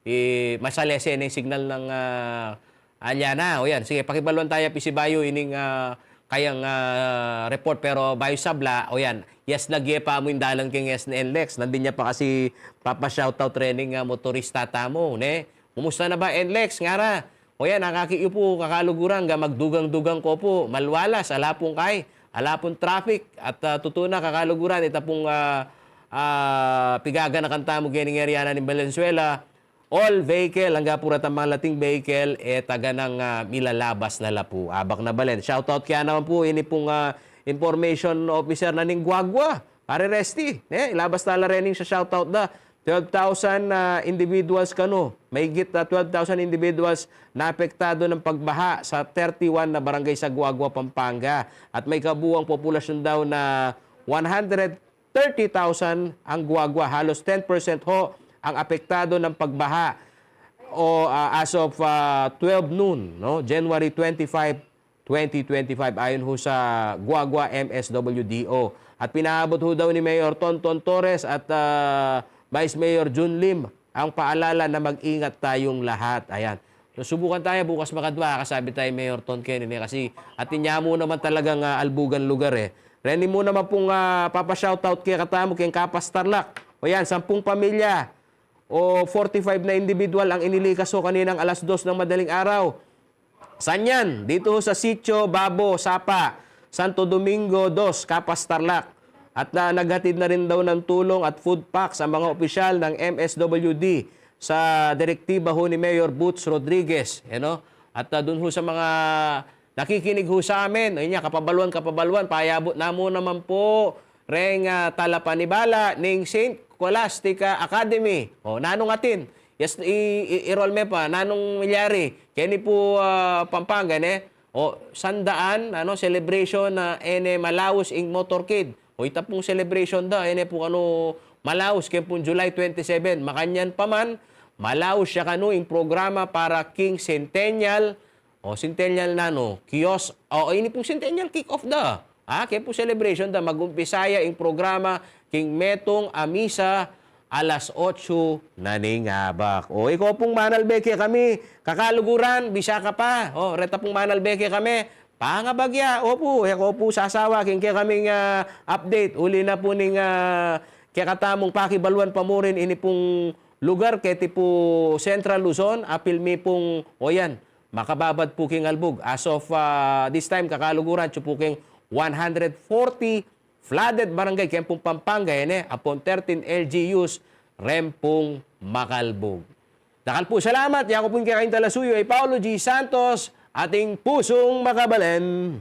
e, masalese ne ing signal nang, ah, Aliana, o yan. Sige, pakibaluan taya pisibayu ining, ah, kayang, ah, report, pero bayu sabla, o yan. Yes, nagye pa mu ing dalan keng yes na NLEX. Nandin ya pa kasi papa-shoutout rening, ah, motorista tamu, ne? Kumusta na ba, NLEX? Ngara. O yan, akakit yu pu, kakaluguran, ga magdugang-dugang ko pu. Malwalas, ala pung kai, ala pung traffic, at, ah, tutu na, kakaluguran, ita pung, ah, ah, pigaganakan tamu kening area na ning Valenzuela. All vehicle, angga pu retang malating vehicle, e taganang, ah, milalabas na la pu. Abak na balen. Shoutout kaya naman pu ini pung, ah, information officer na ning Guagua, Pare Resty, ne? Ilabas tala rening sa shoutout da. Twelve thousand, ah, individuals kanu. Mahigit, ah, twelve thousand individuals na apektado ng pagbaha sa thirty-one na barangay sa Guagua, Pampanga. At may kabuang populasyon daw na one hundred thirty thousand ang Guagua. Halos ten percent ho ang apektado ng pagbaha o, ah, as of, ah, twelve noon, no? January twenty-five, twenty twenty-five, ayon ho sa Guagua M S W D O. At pinaabot ho daw ni Mayor Tonton Torres at, ah, Vice Mayor Jun Lim ang paalala na mag-ingat tayong lahat. Ayan. So, subukan taya bukas makadwa, kasabi taya Mayor Ton Kenny, ne, kasi atin ya mu naman talagang, ah, albugan lugar, e. Reni mu naman pung, ah, papa-shoutout kekatamu keng Kapas Tarlac. O yan, sampung pamilya o forty-five na individual ang inilikas ho kaninang alas dos ng madaling araw. San yan? Dito ho sa Sitio Babo, Sapa, Santo Domingo dos, Kapas Tarlac. At na, naghatid na rin daw ng tulong at food packs ang mga opisyal ng M S W D sa direktiba ho ni Mayor Boots Rodriguez, e, no? At, ah, dun ho sa mga nakikinig ho sa amin, ayun nga, kapabaluan, kapabaluan, payabot na mu naman pu reng, ah, talapanibala ning Saint Scholastica Academy. O, nanung atin? Yes, i, i, i-roll me pa, nanung milyari? Keni pu, ah, Pampanga, ne? O, sandaan, ano, celebration na, e ne malaus ing motorcade. O, ita pung celebration da, e ne pu kanu malaus, keng pung July twenty-seven. Makanyan pa man, malaus ya kanu ing programa para king Centennial, o, Centennial nanu, kiosk, o, ini pung Centennial kick-off da. A, keng pung celebration da, mag-umpisa ya ing programa king metung a misa alas otso na ning abak. O, ikaw pung manalbe kekami, kakaluguran, bisa ka pa. O, reta pung manalbe kekami, pangabagya. Opu, e ko pu sasawa king kekaming, ah, update. Uli na pu ning, ah, kekatamung pakibaluan pa mu rin ini pung lugar, keti pu Central Luzon, apil mi pung, o yan, makababad pu king albug. As of, ah, this time, kakaluguran, atsu pu king one hundred forty flooded barangay keng pung Pampanga, e ne, ampon thirteen L G Us reng pung makalbug. Dakal pu salamat, yaku pu ing kekayung talasuyu, i Paulo G Santos, ating pusung makabalen.